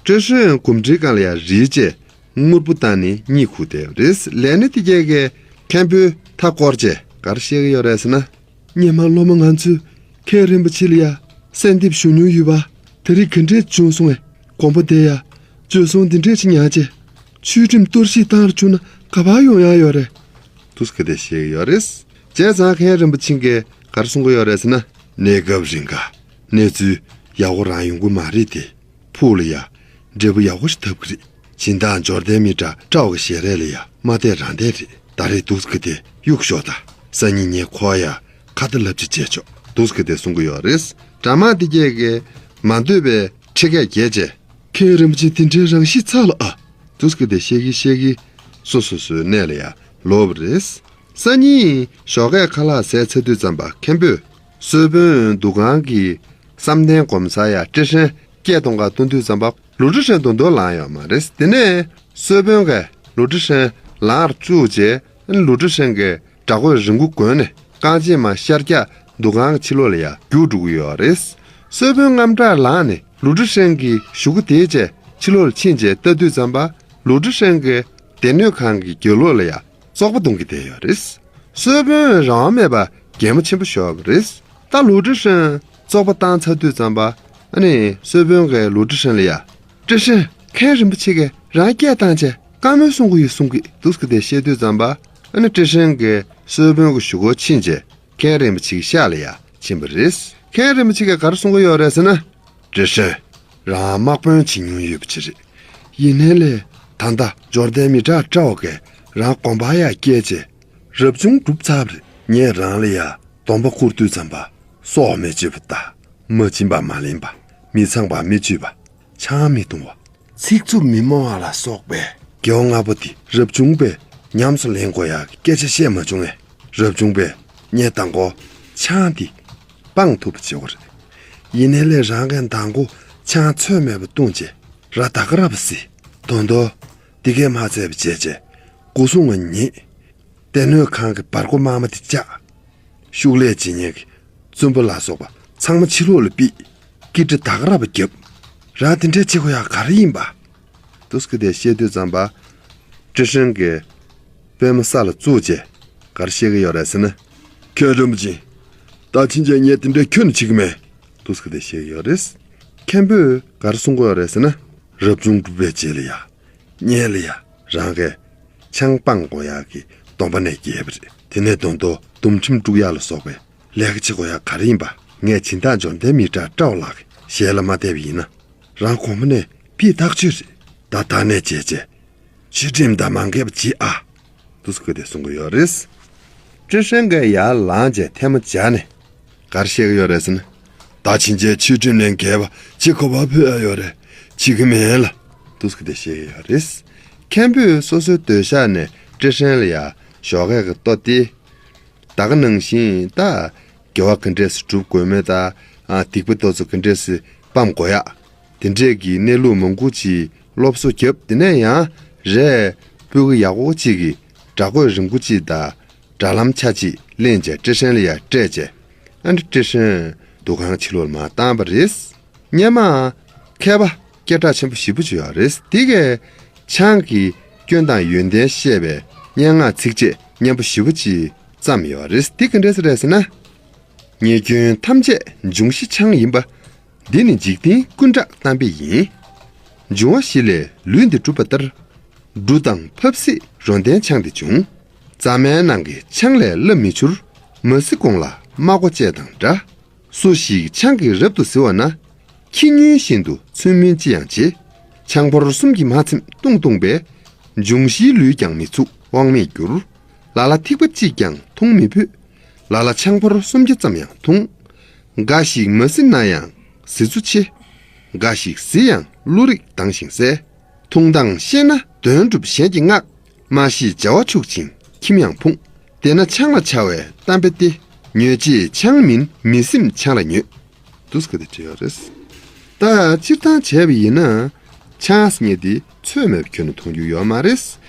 ཀྲི་ཧྲན་གོམ་འདྲིས་སྒང་ལ་ཡང་རིལ་བྱས་དངུལ་པོ་བཏང་ནས་གཉིད་ཁུག་བསྡད་པ་རེད། ལས་སྣེ་དེ་གས་ཀྱིས་མཁན་པོའི་མཐའ་བསྐོར་བྱས་ག་རེ་བཤད་ཀྱི་ཡོད་རེད་ཟེར་ན། སྔོན་མ་སློབ་མ་ང་ཚོས་མཁན་རིན་པོ་ཆེ་ལ་ཡ་གསོལ་འདེབས་ཞུ་མྱོང་ཡོད་པ། དེ་རིང་ག་འདྲས་བྱུང་སོང་ངས་དགོན་པ་དེ་ཡ་བཅོལ་སོང་འདི་འདྲས་ཅིག་མྱངས་བྱས་ཆོས་ཁྲིམས་གཏོར་བཤིག་བཏང་རུ་བཅུག་ན་ག་པར་ཡོང་ཡག་ཡོད་རེད། འདུག་སེ་དེ་བཤད་ཀྱི་ཡོད་རེད། བྱས་ཙང་མཁན་རིན་པོ་ཆེ་གིས་ག་རེ་གསུང་གི་ཡོད་རེད་ཟེར་ན། གནས་སྐབས་རིང་ག་གནས་ཚུལ་ཡག་པོ་རང་ཡོང་གི་མ་རེད་དེ། ཕུགས་ལ་ཡ་འབྲས་བུ་ཡག་པོ་ཞིག་ཐོབ་ཀྱི་རེད། སྦྱིན་བདག་འབྱོར་ལྡན་མི་དྲག་སྤྲ་བོ་གི་ཞལ་རས་ལ་ཡ་མ་བལྟས་རང་བལྟས་རེད། ད་རེས་འདུག་སེ་དེ་གཡུག་ཞོག་ད། སང་ཉིན་ངས་ཁོ་ཡ་ཁ་ཏ་ལབ་ཅིག་བྱས་ཆོག། འདུག་སེ་དེ་གསུང་གི་ཡོད་རེད། དྲ་དམངས་དེ་གས་ཀྱིས་མ་འདོད་པའི་ཁྲེལ་སྐད་རྒྱག་བྱས། མཁན་རིན་པོ་ཆེ་དེ་འདྲའི་རང་ཤི་ཚར་ལ་ཨ། འདུག་སེ་དེ་བཤད་ཀྱིན་བཤད་ཀྱིན་སོ་སོ་སོའི་གནས་ལ་ཡ་ལོག་པ་རེད། སང་ཉིན་ཞོགས་ཀས་ཁ་ལག་ཟས་ཚར་དུས་ཙམ་པ་མཁན་པོས་གསོལ་དཔོན་འདུ་ཁང་གི་བསམ་གཏན་སྒོམ་ས་ཡ་ཀྲི་ཧྲན་སྐད་གཏོང་གར་གཏོང་དུས་ཙམ་པ་ལུའུ་ཀྲི་ཧྲན་དོ་དོ་ལངས་ཡོད་མ་རེད། དེ་ནས་གསོལ་དཔོན་གྱིས་ལུའུ་ཀྲི་ཧྲན་ལངས་རུ་བཅུག་རྗེས་ལུའུ་ཀྲི་ཧྲན་གྱི་དྲ་གོས་རིང་པོ་གོན་ནས་རྐང་རྗེས་མར་ཤར་རྒྱག་འདུ་ཁང་གི་ཕྱི་ལོགས་ལ་ཡ་རྒྱུགས་འགྲོ་གི་ཡོད་རེད། གསོལ་དཔོན་དངངས་སྐྲག་ལངས་ནས་ལུའུ་ཀྲི་ཧྲན་གྱི་གཞུག་གུ་དེད་བྱས་ཕྱི་ལོགས་ལ་ཕྱིན་བྱས་ལྟ་དུས་ཙམ་པ་ལུའུ་ཀྲི་ཧྲན་གྱིས་སྡེ་སྣོད་ཁང་གི་རྒྱབ་ལོགས་ལ་ཡ་བཙོག་པ་བརྡུང་གི་བསྡད་ཡོད་རེད། གསོལ་དཔོན་རང་དབང་མེད་པར་གད་མོ་ཆེན་པོ་ཤོར་བ་རེད། ད་ལུའུ་ཀྲི་ཧྲན་བཙོག་པ་བཏང་ཚར་དུས་ཙམ་པ་ ཨ་ནི་གསོལ་དཔོན་གྱིས་ལུའུ་ཀྲི་ཧྲན་ལ་ཡ། ཀྲི་ཧྲན། མཁན་རིན་པོ་ཆེ་གིས་རང་སྐད་བཏང་བྱས་བཀའ་མོལ་གསུང་གི་ཡོད་གསུང་གི་འདུག་ཟེར་ཏེ་བཤད་དུས་ཙམ་པ། ཨ་ནི་ཀྲི་ཧྲན་གྱིས་གསོལ་དཔོན་གྱི་གཞུག་གུར་ཕྱིན་བྱས་མཁན་རིན་པོ་ཆེ་གི་ཤག་ལ་ཡ་ཕྱིན་པ་རེད། མཁན་རིན་པོ་ཆེ་གིས་ག་རེ་གསུང་གི་ཡོད་རེད་ཟེར་ན། ཀྲི་ཧྲན། རང་དམག་དཔོན་བྱེད་མྱོང་ཡོད་པ་ཅིག་རེད། ཡིན་ནའི་ལས་ད་ལྟ་འབྱོར་ལྡན་མི་དྲག་ཀྲའོ་གིས་རང་དགོན་པར་ཡ་བསྐྱལ་བྱས་རབ་བྱུང་གྲུབ་ཚར་བ་རེད། ངས་རང་ལ་ཡ་སྡོམ་པ་བསྐུར་དུས་ཙམ་པ་སྲོག་མི་གཅོད་པ་དང་མ་བྱིན་པ་མ་ལེན་པ། མི་ཚངས་པ་མི་སྤྱོད་པ། ཆང་མི་འཐུང་བ། ཚིག་རྩུབ་མི་སྨྲ་བ་ལ་སོགས་པའི་དགེ་བ་ལྔ་པོ་དེ་རབ་བྱུང་པས་ཉམས་སུ་ལེན་དགོས་ཡག་གི་སྐད་ཆ་བཤད་མ་བྱུང་ངས། རབ་བྱུང་པས་ངས་མདང་དགོང་ཆང་དེ་སྤང་ཐུབ་པ་བྱེད་དགོས་རེད། ཡིན་ནའི་ལས་རང་གིས་མདང་དགོང་ཆང་ཚོད་མེད་པ་བཏུངས་བྱས་ར་ད་ག་ར་བ་བཟི། ད་དུང་དེ་གས་མ་ཚད་པ་བྱས་བྱས་སྒོ་སྲུང་བ་ཉེས། སྡེ་སྣོད་ཁང་གི་བར་སྒོ་དམར་མོ་དེ་བཅག་ཤུགས་ལས་བྱེད་མཁན་གྱི་བཙུན་པ་ལ་སོགས་པ་ཚང་མ་ཕྱི་ལོགས་ལ་ཕུད། ཀི་ཀྲི་ད་ག་ར་བ་བརྒྱབ། རང་དེ་འདྲས་བྱེད་དགོས་ཡག་ག་རེ་ཡིན་པ། འདུག་སེ་དེ་བཤད་དུས་ཙམ་པ། ཀྲི་ཧྲན་གྱིས་པུས་མོ་ས་ལ་བཙུགས་བྱས་ག་རེ་བཤད་ཀྱི་ཡོད་རེད་ཟེར་ན། མཁན་རིན་པོ་ཆེ། ད་ཕྱིན་ཆད་ངས་དེ་འདྲས་ཁྱོན་ནས་བྱེད་ཀྱི་མེད། འདུག་སེ་དེ་བཤད་ཀྱི་ཡོད་རེད། མཁན་པོས་ག་རེ་གསུང་གི་ཡོད་རེད་ཟེར་ན། རབ་བྱུང་གྲུབ་པའི་རྗེས་ལ་ཡ། སྔོན་ལ་ཡ་རང་གིས་ཆང་སྤང་དགོས་ཡག་གི་སྡོམ་པ་ནས་བརྒལ་བ་རེད། དེ་ནས་ད་དུང་སྡོམ་ཁྲིམས་དཀྲུག་ཡག་ལ་སོགས་པའི་ལས་ཀ་བྱེད་དགོས་ཡག་ག་རེ་ཡིན་པ་ངས་སྦྱིན་བདག་འབྱོར་ལྡན་མི་དྲག་ཀྲའོ་ལགས་ཀྱི་ཞལ་ལ་མ་བལྟས་པ་ཡིན་ན། རང་དགོངས་པ་ནས་ཕུད་ཐག་ཆོད་རེད། ད་ད་ནས་བྱས་བྱས་ཆོས་ཁྲིམས་དང་མ་འགལ་བ་བྱེད་ཨ། འདུག་སེ་དེ་གསུང་གི་ཡོད་རེད། ཀྲི་ཧྲན་གྱིས་ཡར་ལངས་བྱས་ཐལ་མོ་སྦྱར་ནས་ག་རེ་བཤད་ཀྱི་ཡོད་རེད་ཟེར་ན། ད་ཕྱིན་ཆད་ཆོས་ཁྲིམས་ལས་འགལ་བ་བྱེད་ག་པར་ཕོད་ཡ་ཡོད་རེད། བྱེད་ཀྱི་མེད་ལ། འདུག་སེ་དེ་བཤད་ཀྱི་ཡོད་རེད། མཁན་པོས་སོ་སོའི་སྡོད་ཤག་ནས་ཀྲི་ཧྲན་ལ་ཡ་ཞོགས་ཀས་ཀྱི་ལྟོ་སྟེར། ད་ག་ནང་བཞིན་ད་དགེ་བ་ག་འདྲས་སེ་སྒྲུབ་དགོས་མེད་དང་། ཨ། སྡིག་པ་དེ་ཚོ་ག་འདྲས་སེ་སྤང་དགོས་ཡག་དེ་འདྲས་ཀྱི་གནས་ལུགས་མང་པོ་ཅིག་སློབ་གསོ་བརྒྱབ། དེ་ནས་ཡང་རས་སྤུས་ཀ་ཡག་པོ་ཅིག་གི་སྦྲག་བཀོད་རིང་པོ་ཅིག་དང་། དྲ་ལམ་ཆ་ཅིག་ལེན་བྱས་ཀྲི་ཧྲན་ལ་ཡ་སྤྲད་བྱས། ཨ་ནི་ཀྲི་ཧྲན་འདུ་ཁང་ཕྱི་ལོགས་ལ་མར་བཏང་བ་རེད། སྔོན་མ་མཁས་པ་སྐད་གྲགས་ཆེན་པོ་ཞེ་པོ་ཅིག་ཡོད་རེད། དེ་གས་ཆང་གི་སྐྱོན་དང་ཡོན་ཏན་བཤད་པའི་སྙན་ངག་ཚིགས་བཅད་སྙན་པོ་ཞེ་པོ་ཅིག་བརྩམས་ཡོད་རེད། དེ་ག་འདྲས་རེད་ཟེར་ན། ཉེས་སྐྱོན་ཐམས་ཅད་འབྱུང་གཞི་ཆང་ཡིན་པ། འདི་ནི་འཇིག་རྟེན་ཀུན་བརྟགས་གཏམ་དཔེ་ཡིན། འབྱུང་བ་བཞི་ལས་ལུས་འདི་གྲུབ་པ་ལྟར། འབྲུ་དང་ཕབ་བསྲེས་རོ་ལྡན་ཆང་འདི་འབྱུང་། རྫ་མའི་ནང་གི་ཆང་ལས་སླབ་མི་འགྱུར། མ་བཟི་གོང་ལ་མ་གོ་བཅས་དང་འདྲ། སུ་ཞིག་ཆང་གིས་རབ་ཏུ་བཟི་བ་ན། ཁྱི་སྨྱོན་བཞིན་དུ་ཚུལ་མིན་ཅི་ཡང་བྱེད། ཆང་ཕོར་གསུམ་གྱིས་མ་ཚིམ་བཏུང་བཏུང་བས། འབྱུང་བཞིའི་ལུས་ཀྱང་མི་ཚུགས་དབང་མེད་འགྱུར། ལ་ལ་ཐིགས་པ་གཅིག་ཀྱང་འཐུང་མི་ཕོད། ལ་ལ་ཆང་ཕོར་སུམ་བརྒྱ་ཙམ་ཡང་འཐུང་། འགའ་ཞིག་མ་བཟི་ན་ཡང་བཟི་ཚུལ་ཆེ། འགའ་ཞིག་བཟི་ཡང་བློ་རིག་དྭངས་ཤིང་གསལ། འཐུང་སྟངས་ཤེས་ན་དོན་འགྲུབ་གཞན་གྱིས་བསྔགས། མ་ཤེས་བྱ་བ་འཆུག་ཅིང་ཁྱིམ་ཡང་ཕུང་། དེས་ན་ཆང་ལ་བྱ་བའི་གཏམ་དཔེ་སྟེ། ཉོས་རྗེས་ཆང་མིན་མི་སེམས་ཆང་ལ་ཉོས། འདུག་སེ་དེ་བྲིས་ཡོད་རེད། ད་སྤྱིར་བཏང་བྱས་པ་ཡིན་ན། ཆང་ཟེར་མཁན་དེ་ཚོད་མེད་པ་ཁྱོན་ནས་མཐོང་རྒྱུ་ཡོད་མ་རེད།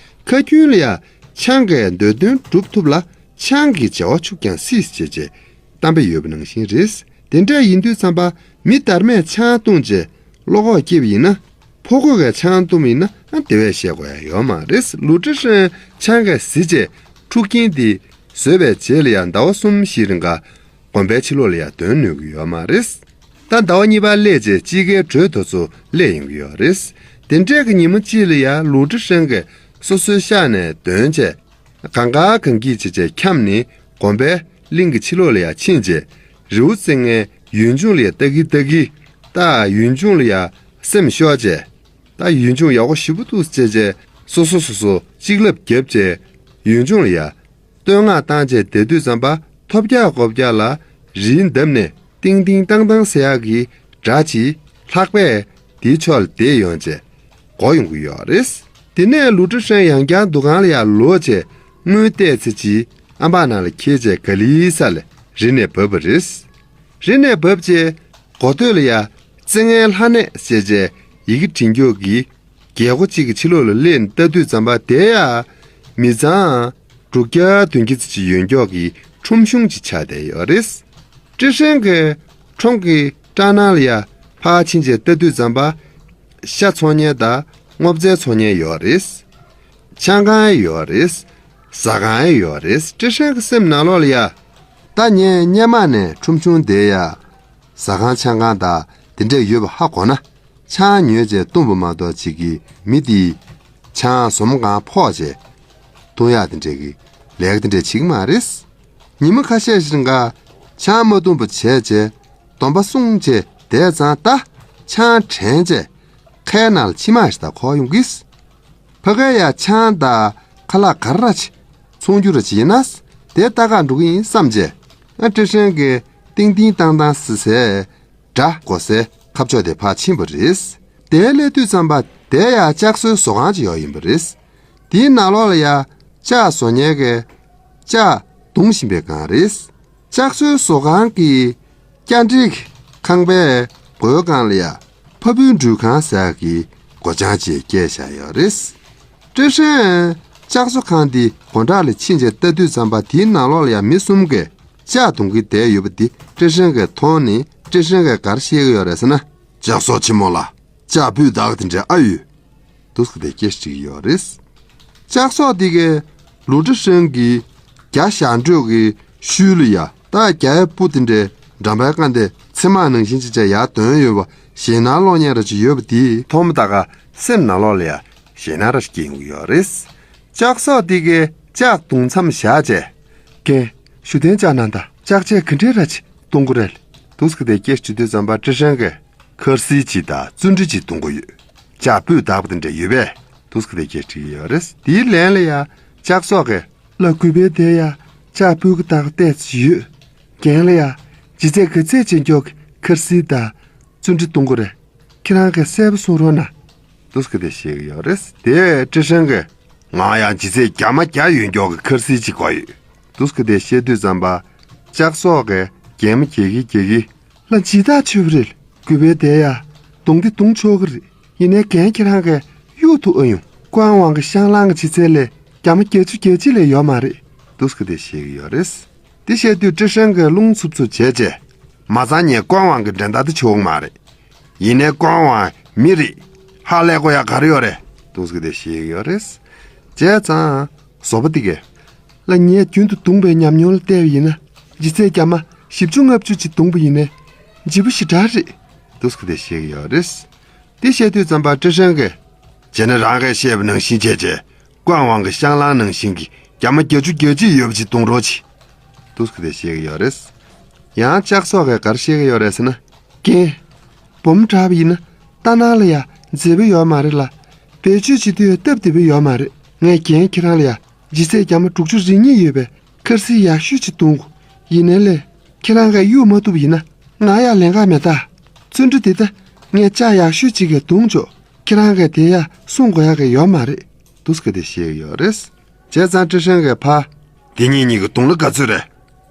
ཁ་རྒྱུན་ལ་ཡ་ཆང་གིས་འདོད་དོན་འགྲུབ་ཐུབ་ལ། ཆང་གིས་བྱ་བ་འཆུག་ཀྱང་སྲིད་ཅེས་བྱས་གཏམ་དཔེ་ཡོད་པ་ནང་བཞིན་རེད། དེ་འདྲ་ཡིན་དུས་ཙམ་པ་མི་དར་མས་ཆང་བཏུངས་རྗེས་བློ་ཁོག་སྐྱེས་པ་ཡིན་ན། ཕོ་རྒོད་ཀྱིས་ཆང་བཏུངས་པ་ཡིན་ན་ཨ་དེ་བས་བཤད་དགོས་ཡ་ཡོད་མ་རེད། ལུའུ་ཀྲི་ཧྲན་ཆང་གིས་བཟི་རྗེས་འཁྲུག་རྐྱེན་དེ་བཟོས་པའི་རྗེས་ལ་ཡ་ཟླ་བ་གསུམ་བཞིའི་རིང་ག་དགོན་པའི་ཕྱི་ལོགས་ལ་ཡ་སྡོད་ནུས་ཀྱི་ཡོད་མ་རེད། ད་ཟླ་བ་གཉིས་པ་སླེབས་རྗེས་དཔྱིད་ཀའི་དྲོད་དེ་ཚོ་སླེབས་ཡོང་གི་ཡོད་རེད། དེ་འདྲས་ཀྱི་ཉིན་མོ་གཅིག་ལ་ཡ་ལུའུ་ཀྲི་ཧྲན་གྱིས་སོ་སོའི་ཤག་ནས་འདོན་བྱས། གང་ག་གང་གིས་བྱས་བྱས་འཁྱམས་ནས་དགོན་པའི་གླིང་གི་ཕྱི་ལོགས་ལ་ཡ་ཕྱིན་རྗེས་རི་བོ་རྩེ་ལྔའི་ཡུལ་ལྗོངས་ལ་ཡ་ལྟ་གི་ལྟ་གི། ད་ཡུལ་ལྗོངས་ལ་ཡ་སེམས་ཤོར་བྱས། ད་ཡུལ་ལྗོངས་ཡག་པོ་ཞེ་པོ་འདུག་ཟེར་བྱས་སོ་སོ་སོ་སོ་གཅིག་ལབ་བརྒྱབ་བྱས་ཡུལ་ལྗོངས་ལ་ཡ་བསྟོད་བསྔགས་བཏང་བྱས་བསྡད་དུས་ཙམ་པ་ཐོབ་རྒྱག་གོ་རྒྱག་ལ་རིའི་འདབས་ནས་ཏིང་ཏིང་ཏང་ཏང་ཟེར་ཡག་གི་སྒྲ་ཅིག་ལྷགས་པས་དེའི་ཕྱོགས་ལ་བསྡད་ཡོང་བྱས་གོ་ཡོང་གི་ཡོད་རེད། དེ་ནས་ལུའུ་ཀྲི་ཧྲན་ཡང་བསྐྱར་འདུ་ཁང་ལ་ཡར་ལོག་བྱས་དངུལ་གཏད་ཚེ་ཅིག་ཨམ་བག་ནང་ལ་འཁྱེར་བྱས་ག་ལེ་ས་ལ་རི་ནས་བབས་པ་རེད། རི་ནས་བབས་རྗེས་མགོ་སྟོད་ལ་ཡ་རྩེ་ལྔའི་ལྷ་གནས་ཟེར་བྱས་ཡི་གེ་བྲིས་མགྱོགས་ཀྱི་རྒྱལ་སྒོ་གཅིག་གི་ཕྱི་ལོགས་ལ་སླེབས་ནས་ལྟ་དུས་ཙམ་པ་དེ་ཡ་མི་ཚང་དྲུག་བརྒྱ་བདུན་བརྒྱ་ཙམ་ཅིག་ཡོད་མགྱོགས་ཀྱི་ཁྲོམ་གཞུང་ཅིག་ཆགས་བསྡད་ཡོད་རེད། ཀྲི་ཧྲན་གྱིས་ཁྲོམ་གྱི་སྐྲག་སྣང་ལ་ཡ་ཕར་ཕྱིན་བྱས་ལྟ་དུས་ཙམ་པ། ཤ་འཚོང་མཁན་དང་སྔོ་ཚལ་འཚོང་མཁན་ཡོད་རེད། ཆང་ཁང་ཡོད་རེད། ཟ་ཁང་ཡོད་རེད། ཀྲི་ཧྲན་གྱི་སེམས་ནང་ལོགས་ལ་ཡ། ད་ངས་སྔོན་མ་ནས་ཁྲོམ་གཞུང་དེ་ཡ། ཟ་ཁང་ཆང་ཁང་དང་ དེ་འདྲས་ཡོད་པ་ཧ་གོ་ན། ཆང་ཉོས་བྱས་བཏུང་བ་མ་གཏོགས་ཅིག་གིས་མི་དེས་ཆང་ཟོམ་གང་ཕོག་བྱས་བཏུང་ཡག་དེ་འདྲས་ཀྱི་ལས་ཀ་དེ་འདྲས་བྱེད་ཀྱི་མ་རེད། ཉི་མ་ཁ་ཤས་ཤིག་འགའ་ཆང་མ་བཏུང་བ་བྱས་བྱས་སྡོམ་པ་སྲུང་བྱས་བསྡད་ཙང་ད་ཆང་དྲན་བྱས་ཁའི་ནང་ལ་མཆིལ་མ་ཞིག་དང་ཁོག་ཡོང་གིས། ཕ་གིར་ཡ་ཆང་དང་ཁ་ལག་ག་རེ་ར་ཆེ་ཚོང་རྒྱུ་ར་ཆེ་ཡིན་ན་དེ་ལྟ་ག་འགྲོ་གི་ཡིན་བསམ་བྱས། ཨ་ཀྲེ་ཧྲན་གྱིས་ཏིང་ཏིང་ཏང་ཏང་སི་སེ་སྒྲ་གོ་སའི་ཁ་ཕྱོགས་དེ་ཕར་ཕྱིན་པ་རེད། དེ་སླེབས་དུས་ཙམ་པ་དེ་ཡ་ལྕགས་བཟོའི་བཟོ་ཁང་ཅིག་ཡོད་ཡིན་པ་རེད། དེའི་ནང་ལོགས་ལ་ཡ་ལྕགས་བཟོ་མཁན་གྱིས་ལྕགས་བརྡུང་བཞིན་པའི་སྒང་རེད། ལྕགས་བཟོའི་བཟོ་ཁང་གི་སྐྱ་འགྲིག་ཁང་པའི་སྒོའི་སྒང་ལ་ཡ་ཕ་བུའི་འགྲུལ་ཁང་ཟེར་གྱི་སྒོ་བྱང་ཅིག་བཀལ་བཞག་ཡོད་རེད། ཀྲེ་ཧྲན་ལྕགས་བཟོ་ཁང་དེའི་སྒོ་འགྲམ་ལ་ཕྱིན་བྱས་ལྟ་དུས་ཙམ་པ་དེའི་ནང་ལོགས་ལ་ཡ་མི་གསུམ་གྱིས་ལྕགས་བརྡུང་གིན་བསྡད་ཡོད་པ་དེ་ཀྲེ་ཧྲན་གྱིས་མཐོང་ནས་ཀྲེ་ཧྲན་གྱིས་ག་རེ་བཤད་ཀྱི་ཡོད་རེད་ཟེར་ན། ལྕགས་བཟོ་ཆེན་མོ་ལགས། ལྕགས་སྤུས་དག་དེ་འདྲ་ཨ་ཡོད། འདུག་སེ་དེ་སྐད་དྲིས་ཀྱི་ཡོད་རེད། ལྕགས་བཟོ་དེ་གས་ལུའུ་ཀྲི་ཧྲན་གྱི་རྒྱ་ཞག་འགྲོས་ཀྱི་ཤུལ་ལ་ཡ་ད་རྒྱ་ཡི་སྤུ་དེ་འདྲའི་འགྲམ་པའི་ཀ་འདི་ཚེར་མ་ནང་བཞིན་ཅིག་བྱས་ཡར་འདོན་ཡོད་པ་ཞེད་སྣང་སློང་མཁན་ར་ཅིག་ཡོད་པ་དེས་མཐོང་མ་ཐག་ག་སེམས་ནང་ལོགས་ལ་ཡ་ཞེད་སྣང་ར་ཅིག་སྐྱེ་ཡོང་གི་ཡོད་རེད། ལྕགས་བཟོ་དེ་གས་ལྕགས་བརྡུང་མཚམས་བཞག་བྱས། རྒན། ཞུ་དོན་ལྕགས་ནང་ད་ལྕགས་ཆས་ག་འདྲས་ར་ཅིག་གཏོང་དགོས་རེད། འདུག་སེ་དེ་སྐད་དྲིས་དུས་ཙམ་པ་ཀྲི་ཧྲན་གྱིས་འཁར་གསིལ་ཅིག་དང་བརྩོན་འགྲུས་ཅིག་གཏོང་དགོས་ཡོད། ལྕགས་སྤུས་དག་པ་དེ་འདྲ་ཡོད་པས། འདུག་སེ་དེ་སྐད་དྲིས་ཀྱི་ཡོད་རེད། དེའི་ལན་ལ་ཡ་ལྕགས་བཟོ་གིས་ལ་གུས་པས་དེ་ཡ་ལྕགས་སྤུས་ཀྱི་དག་བལྟས་ཅིག་ཡོད། རྒན་ལ་ཡ་ལྗིད་ཚད་ག་ཚད་ཅིག་མགྱོགས་ཀྱི་འཁར་གསིལ་དང་བརྩོན་འགྲུས་གཏོང་དགོས་རེད། ཁྱེད་རང་གིས་གསལ་པོ་གསུང་རོགས་གནང་། འདུག་སེ་དེ་བཤད་ཀྱི་ཡོད་རེད། དེ་ཀྲི་ཧྲན་གྱིས་ང་ཡང་ལྗིད་ཚད་བརྒྱ་མ་བརྒྱ་ཡོད་མགྱོགས་ཀྱི་འཁར་གསིལ་ཅིག་དགོས་ཡོད། འདུག་སེ་དེ་བཤད་དུས་ཙམ་པ་ལྕགས་བཟོ་གིས་གད་མོ་བགད་ཀྱིན་བགད་ཀྱིན། ལ་ལྗིད་ཐག་ཆོད་པ་རེད། གུས་པས་དེ་ཡ་བརྡུང་དེ་བརྡུང་ཆོག་གི་རེད། ཡིན་ནའི་རྒན་ཁྱེད་རང་གིས་གཡུག་ཐུབ་ཨ་ཡོང་། ཀོང་ཝང་གི་ཤང་ལང་གི་ལྗིད་ཚད་ལས་བརྒྱ་མ་བརྒྱད་ཅུ་གྱ་གཅིག་ལས་ཡོད་མ་རེད། འདུག་སེ་དེ་བཤད་ཀྱི་ཡོད་རེད། དེ་བཤད་དུས་ཀྲི་ཧྲན་གྱིས་རླུང་འཚུབ་འཚུབ་བྱས་རྗེས། མ་རྩ་ངས་ཀོང་ཝང་གི་འགྲན་ཟླ་དེ་བྱེད་འོང་མ་རེད། ཡིན་ནའི་ཀོང་ཝང་མི་རེད། ཧ་ལས་དགོས་ཡག་ག་རེ་ཡོད་རེད། འདུག་སེ་དེ་བཤད་ཀྱི་ཡོད་རེད། བྱས་ཙང་བཟོ་པ་དེ་གས། ལ་ངས་རྒྱུན་དུ་བརྡུངས་པའི་ཉམས་མྱོང་ལ་བལྟས་པ་ཡིན་ན་ལྗིད་ཚད་བརྒྱ་མ་བཞི་བཅུ་ལྔ་བཅུ་ཅིག་བརྡུངས་པ་ཡིན་ནའི་ལྗིད་པོ་ཞེ་དྲག་རེད། འདུག་སེ་དེ་བཤད་ཀྱི་ཡོད་རེད། དེ་བཤད་དུས་ཙམ་པ་ཀྲི་ཧྲན་གྱིས། བྱས་ན་རང་གིས་བཤད་པ་ནང་བཞིན་བྱས་རྗེས་ཀོང་ཝང་གི་ཤང་ལང་ནང་བཞིན་གྱི་བརྒྱ་མ་བརྒྱད་ཅུ་གྱ་གཅིག་ཡོད་པ་ཅིག་བརྡུང་རོགས་གྱིས། འདུག་སེ་དེ་བཤད་ཀྱི་ཡོད་རེད། ཡང་ལྕགས་བཟོ་གིས་ག་རེ་བཤད་ཀྱི་ཡོད་རེད་ཟེར་ན། རྒན། སྦོམ་དྲགས་པ་ཡིན་ན་ལྟ་སྣང་ལ་ཡ་མཛེས་པོ་ཡོད་མ་རེད་ལ། བེད་སྤྱོད་བྱེད་དུས་སྟབས་བདེ་པོ་ཡོད་མ་རེད། ངས་རྒན་ཁྱེད་རང་ལ་ཡ་ལྗིད་ཚད་བརྒྱ་མ་དྲུག་ཅུ་རེ་གཉིས་ཡོད་པའི་འཁར་གསིལ་ཡག་ཤོས་ཅིག་བརྡུང་དགོས། ཡིན་ནའི་ལས་ཁྱེད་རང་གིས་གཡུག་མ་ཐུབ་པ་ཡིན་ན་ང་ཡ་ལན་ཁག་མེད་ད། བརྩོན་འགྲུས་དེ་ད་ངས་ལྕགས་ཡག་ཤོས་ཅིག་གིས་བརྡུངས་ཆོག་ཁྱེད་རང་གིས་དེ་ཡ་སྲུང་དགོས་ཡག་གི་ཡོད་མ་རེད། འདུག་སེ་དེ་བཤད་ཀྱི་ཡོད་རེད། བྱས་ཙང་ཀྲི་ཧྲན་གྱིས་ཕར། དེ་གཉིས་གཉིས་ཀྱི་བརྡུང་ལ་ག་ཚོད་རེད།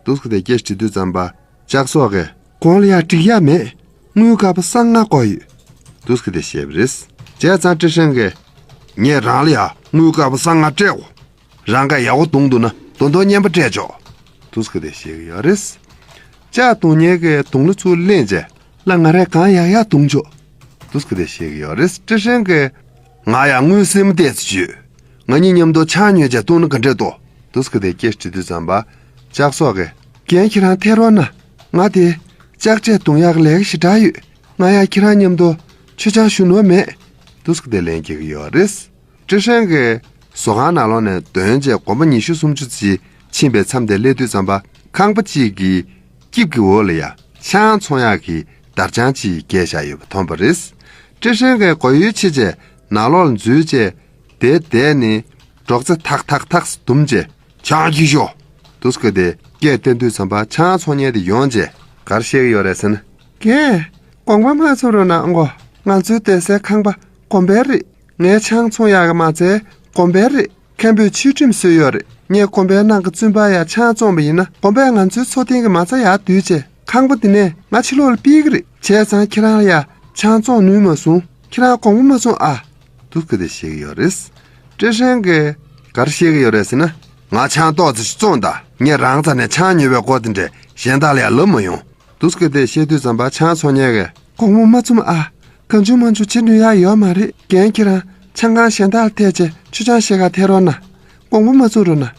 འདུག་སེ་དེ་སྐད་དྲིས་དུས་ཙམ་པ། ལྕགས་བཟོ་གིས། གོང་ལ་ཡ་འགྲིག་ཡ་མེད། དངུལ་དཀར་པོ་ས་ལྔ་བཀོག་ཡོད། འདུག་སེ་དེ་བཤད་པ་རེད། བྱས་ཙང་ཀྲི་ཧྲན་གྱིས། ངས་རང་ལ་ཡ་དངུལ་དཀར་པོ་ས་ལྔ་སྤྲད་གོ། རང་གིས་ཡག་པོ་བརྡུངས་འདུག་ན་ད་དུང་རྔན་པ་སྤྲད་ཆོག་འདུག་སེ་དེ་བཤད་ཀྱི་ཡོད་རེད། ལྕགས་བརྡུང་མཁན་གྱིས་བརྡུང་ལ་ཚུར་ལེན་བྱས། ལ་ང་རས་གང་ཡག་ཡག་བརྡུངས་ཆོག་འདུག་སེ་དེ་བཤད་ཀྱི་ཡོད་རེད། ཀྲི་ཧྲན་གྱིས། ང་ཡང་དངུལ་སེན་མོ་ཏོག་ཙམ་ཡོད། ང་གཉིས་མཉམ་དུ་ཆང་ཉོས་བྱས་བཏུང་ན་ག་འདྲས་འདུག་འདུག་སེ་དེ་སྐད་དྲིས་དུས་ཙམ་པ། ལྕགས་བཟོ་གིས། རྒན་ཁྱེད་རང་ཐད་རོགས་གནང་། ང་དེ་ལྕགས་ཆས་བརྡུང་ཡག་གི་ལས་ཀ་ཞེ་དྲག་ཡོད། ང་ཡང་ཁྱེད་རང་མཉམ་དུ་མཆོད་ཆང་ཞུ་ནོར་མེད། འདུག་སེ་དེ་ལན་རྒྱག་གི་ཡོད་རེད། ཀྲི་ཧྲན་གྱིས་བཟོ་ཁང་ནང་ལོགས་ནས་འདོན་བྱས་གོམ་པ་ཉི་ཤུ་སུམ་ཅུ་ཙམ་ཕྱིན་པའི་མཚམས་དེར་སླེབས་དུས་ཙམ་པ་ཁང་པ་གཅིག་གི་སྐྱིབས་ཀྱི་འོག་ལ་ཡ་ཆང་འཚོང་ཡག་གི་དར་ཆང་ཅིག་བཀལ་བཞག་ཡོད་པ་མཐོང་བ་རེད། ཀྲི་ཧྲན་གྱིས་མགོ་ཡུ་ཕྱེ་བྱས་ནང་ལོགས་ལ་འཛུལ་བྱས་དེར་བསྡད་ནས་སྒྲོག་ཙེ་ཐག་ཐག་ཐག་བརྡུངས་བྱས། ཆང་གིས་ཤོག་འདུག་སེ་དེ་སྐད་བཏོན་དུས་ཙམ་པ་ཆང་འཚོང་མཁན་དེ་ཡོང་བྱས་ག་རེ་བཤད་ཀྱི་ཡོད་རེད་ཟེར་ན། རྒན། དགོངས་པ་མ་ཚོམ་རོགས་གནང་གོ། ང་ཚོའི་སྡོད་སའི་ཁང་པ་དགོན་པའི་རེད། ངས་ཆང་འཚོང་ཡག་གི་མ་རྩའི་དགོན་པའི་རེད། མཁན་པོས་ཆོས་ཁྲིམས་བཟོས་ཡོད་རེད། ངས་དགོན་པའི་ནང་གི་བཙུན་པ་ཡ་ཆང་བཙོངས་པ་ཡིན་ན་དགོན་པས་ང་ཚོའི་འཚོ་རྟེན་གྱི་མ་རྩ་ཡར་བསྡུས་བྱས་ཁང་པ་འདི་ནས་ང་ཕྱི་ལོགས་ལ་ཕུད་ཀྱི་རེད། བྱས་ཙང་ཁྱེད་རང་ལ་ཡ་ཆང་བཙོང་ནུས་མ་སོང་། ཁྱེད་རང་དགོངས་པ་མ་ཚོམ་ཨ། འདུག་སེ་དེ་བཤད་ཀྱི་ཡོད་རེད། ཀྲི་ཧྲན་གྱིས་ག་རེ་བཤད་ཀྱི་ཡོད་རེད་ཟེར་ན། ང་ཆང་ཏོག་ཙམ་ཞིག་བཙོངས་དང་ངས་རང་རྩ་ནས་ཆང་ཉོས་པའི་སྐོར་དེ་འདྲས་གཞན་དག་ལ་ཡང་ལབ་མ་ཡོང་། འདུག་སེ་དེ་བཤད་དུས་ཙམ་པ་ཆང་འཚོང་མཁན་གྱིས། དགོངས་པ་མ་ཚོམ་ཨ། གང་བྱུང་མང་བྱུང་བྱེད་ནུས་ཡག་ཡོད་མ་རེད། རྒན་ཁྱེད་རང་ཆང་ཁང་གཞན་དག་ལ་ཐད་བྱས་མཆོད་ཆང་བཞེས་ག་ཐད་རོགས་གནང་། དགོངས་པ་མ་ཚོམ་རོགས་གནང་།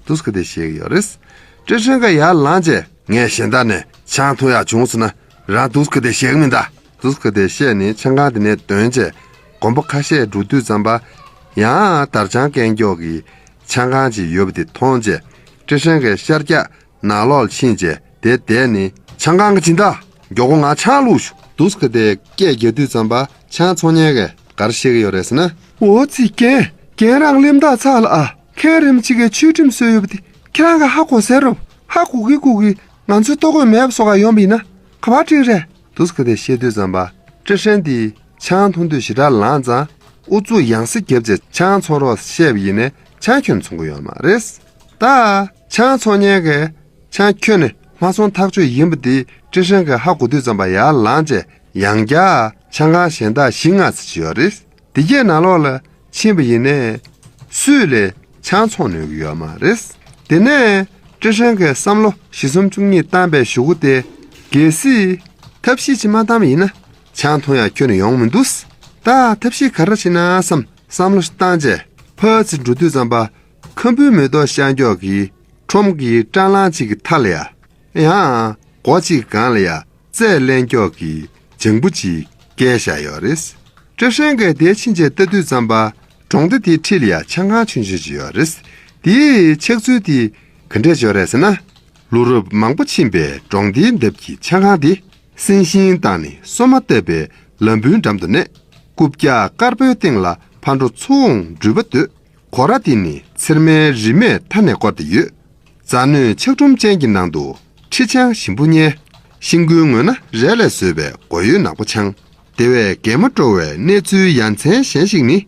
འདུག་སེ་དེ་བཤད་ཀྱི་ཡོད་རེད། ཀྲི་ཧྲན་གྱིས་ཡར་ལངས་བྱས་ངས་གཞན་དག་ནས་ཆང་འཐུང་ཡག་བྱུང་སོང་ན་རང་འདུག་སེ་དེ་བཞེས་ཀྱི་མིན་ད། དུས་ཁ་དེ་བཤད་ནས་ཆང་ཁང་དེ་ནས་འདོན་བྱས་གོམ་པ་ཁ་ཤས་འགྲོ་དུས་ཙམ་པ། ཡང་དར་ཆང་སྐྱེལ་མགྱོགས་ཀྱི་ཆང་ཁང་ཅིག་ཡོད་པ་དེ་མཐོང་བྱས་ཀྲི་ཧྲན་གྱི་ཤར་རྒྱག་ནང་ལོགས་ཕྱིན་བྱས་དེ་བསྡད་ནས། ཆང་ཁང་གི་སྦྱིན་བདག་མགྱོགས་པོ་ང་ཆང་བླུགས་ཤོག་དུས་ཁ་དེ་སྐད་རྒྱག་དུས་ཙམ་པ་ཆང་འཚོང་མཁན་གྱིས་ག་རེ་བཤད་ཀྱི་ཡོད་རེད་ཟེར་ན། འོ་ཙི་རྒན། རྒན་རང་གླེན་རྟགས་ཚར་ལ་ཨ། མཁན་རིན་པོ་ཆེ་གིས་ཆོས་ཁྲིམས་བཟོས་ཡོད་པ་དེ་ཁྱེད་རང་གིས་ཧ་གོ་ཟེར་རོ། ཧ་གོ་གི་གོ་གི། ང་ཚོའི་ལྟོ་གོས་མེད་པ་བཟོ་ག་ཡོང་བ་ཡིན་ན་ག་པར་འགྲིག་རེད། དུས་ཁ་དེ་བཤད་དུས་ཙམ་པ་ཀྲི་ཧྲན་དེ་ཆང་འཐུང་དུས་ཞེ་དྲག་ལངས་ཙང་ཨུ་ཚུགས་ཡང་སེ་བརྒྱབ་བྱས་ཆང་འཚོང་རོགས་བཤད་པ་ཡིན་ནའི་ཆང་ཁྱོན་ནས་འཚོང་གི་ཡོད་མ་རེད། ད་ཆང་འཚོང་མཁན་གྱིས་ཆང་ཁྱོན་ནས་མ་འཚོང་ཐག་ཆོད་ཡིན་པ་དེ་ཀྲི་ཧྲན་གྱིས་ཧ་གོ་དུས་ཙམ་པ་ཡར་ལངས་བྱས་ཡང་བསྐྱར་ཆང་ཁང་གཞན་དག་བཞི་ལྔ་ཙམ་ཅིག་ཡོད་རེད། དེ་གའི་ནང་ལོགས་ལ་ཕྱིན་པ་ཡིན་ནའི་སུས་ལས་ཆང་འཚོང་ནུས་ཀྱི་ཡོད་མ་རེད། དེ་ནས་ཀྲི་ཧྲན་གྱིས་བསམ་བློ་བཞི་གསུམ་བཅུ་གཉིས་བཏང་པའི་གཞུག་གུ་དེ། གལ་སྲིད་ཐབས་ཤེས་ཅིག་མ་བཏང་བ་ཡིན་ན་ཆང་འཐུང་ཡག་ཁྱོན་ནས་ཡོང་མི་འདུག་ད་ཐབས་ཤེས་ག་རེ་བྱེད་ན་བསམ་བསམ་བློ་བཏང་བྱས་ཕར་ཚུར་འགྲོ་དུས་ཙམ་པ་ཁམ་བུའི་མེ་ཏོག་ཤར་མགྱོགས་ཀྱི་ཁྲོམ་གྱི་སྲང་ལམ་གཅིག་གི་མཐའ་ལ་ཡ། ཡང་སྒོ་གཅིག་སྒང་ལ་ཡ། རྩྭས་བརླན་མགྱོགས་ཀྱི་ལྗང་བུ་ཅིག་བཀལ་བཞག་ཡོད་རེད། ཀྲི་ཧྲན་གྱིས་དེར་ཕྱིན་བྱས་ལྟ་དུས་ཙམ་པ་གྲོང་སྡེ་དེའི་འཁྲིས་ལ་ཡ་ཆང་ཁང་ཆུང་ཆུང་ཅིག་ཡོད་རེད། དེའི་ཆགས་ཚུལ་དེ་ག་འདྲས་ཅིག་ཡོད་རེད་ཟེར་ན། ལོ་རབས་མང་པོ་ཕྱིན་པའི་གྲོང་སྡེའི་འདབས་ཀྱི་ཆང་ཁང་དེ་སྲན་ཤིང་བཏང་ནས་སོ་མ་བཏབ་པའི་ལམ་བུའི་འགྲམ་དུ་གནས། རྐུབ་བཀྱག་དཀར་པོའི་སྟེང་ལ་ཕར་འགྲོ་ཚུར་འོང་འགྲུལ་པ་སྡོད། སྒོ་ར་དེ་ནི་ཚེར་མའི་རིབ་མས་མཐའ་ནས་བསྐོར་ཏེ་ཡོད། རྫ་སྣོད་ཆག་གྲུམ་ཅན་གྱི་ནང་དུ་ཁྲི་ཆང་ཞིམ་པོ་བརྙལ། ཤིང་ཀུན་ངོས་ན་རས་ལས་བཟོས་པའི་སྒོ་ཡོལ་ནག་པོ་འཆང་། དེ་བས་གད་མོ་དཀྲོལ་བའི་གནས་ཚུལ་ཡ་མཚན་གཞན་ཞིག་ནི།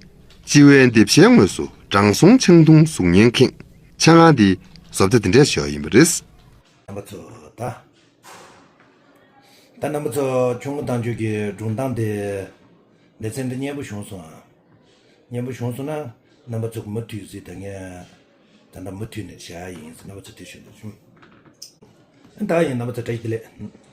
སྤྱི་བོའི་འདེབས་ཤའི་ངོས་སུ་དྲང་སྲོང་ཆང་འཐུང་གཟུགས་བརྙན་ཁེངས། ཆང་ཁང་འདི་བཟོ་ལྟ་འདི་འདྲ་ཞིག་ཡིན་པ་རེད། རྣམ་པ་ཚོ་ད། ད་རྣམ་པ་ཚོ་ཁྱུང་པོ་བདག་འཇོག་གི་སྒྲུང་གཏམ་དེ་ལེ་ཚན་འདི་སྙན་པོ་བྱུང་སོང་ཨ། སྙན་པོ་བྱུང་སོང་ན་རྣམ་པ་ཚོ་མུ་མཐུད་གཟིགས་དང་ངས་ད་ལྟ་མུ་མཐུད་ནས་བྱ་ཡ་ཡིན་ཟེར་རྣམ་པ་ཚོ་དེ་ཞུ་འདོད་བྱུང་། ད་ཡིན་རྣམ་པ་ཚོ་བཀྲ་ཤིས་བདེ་ལེགས།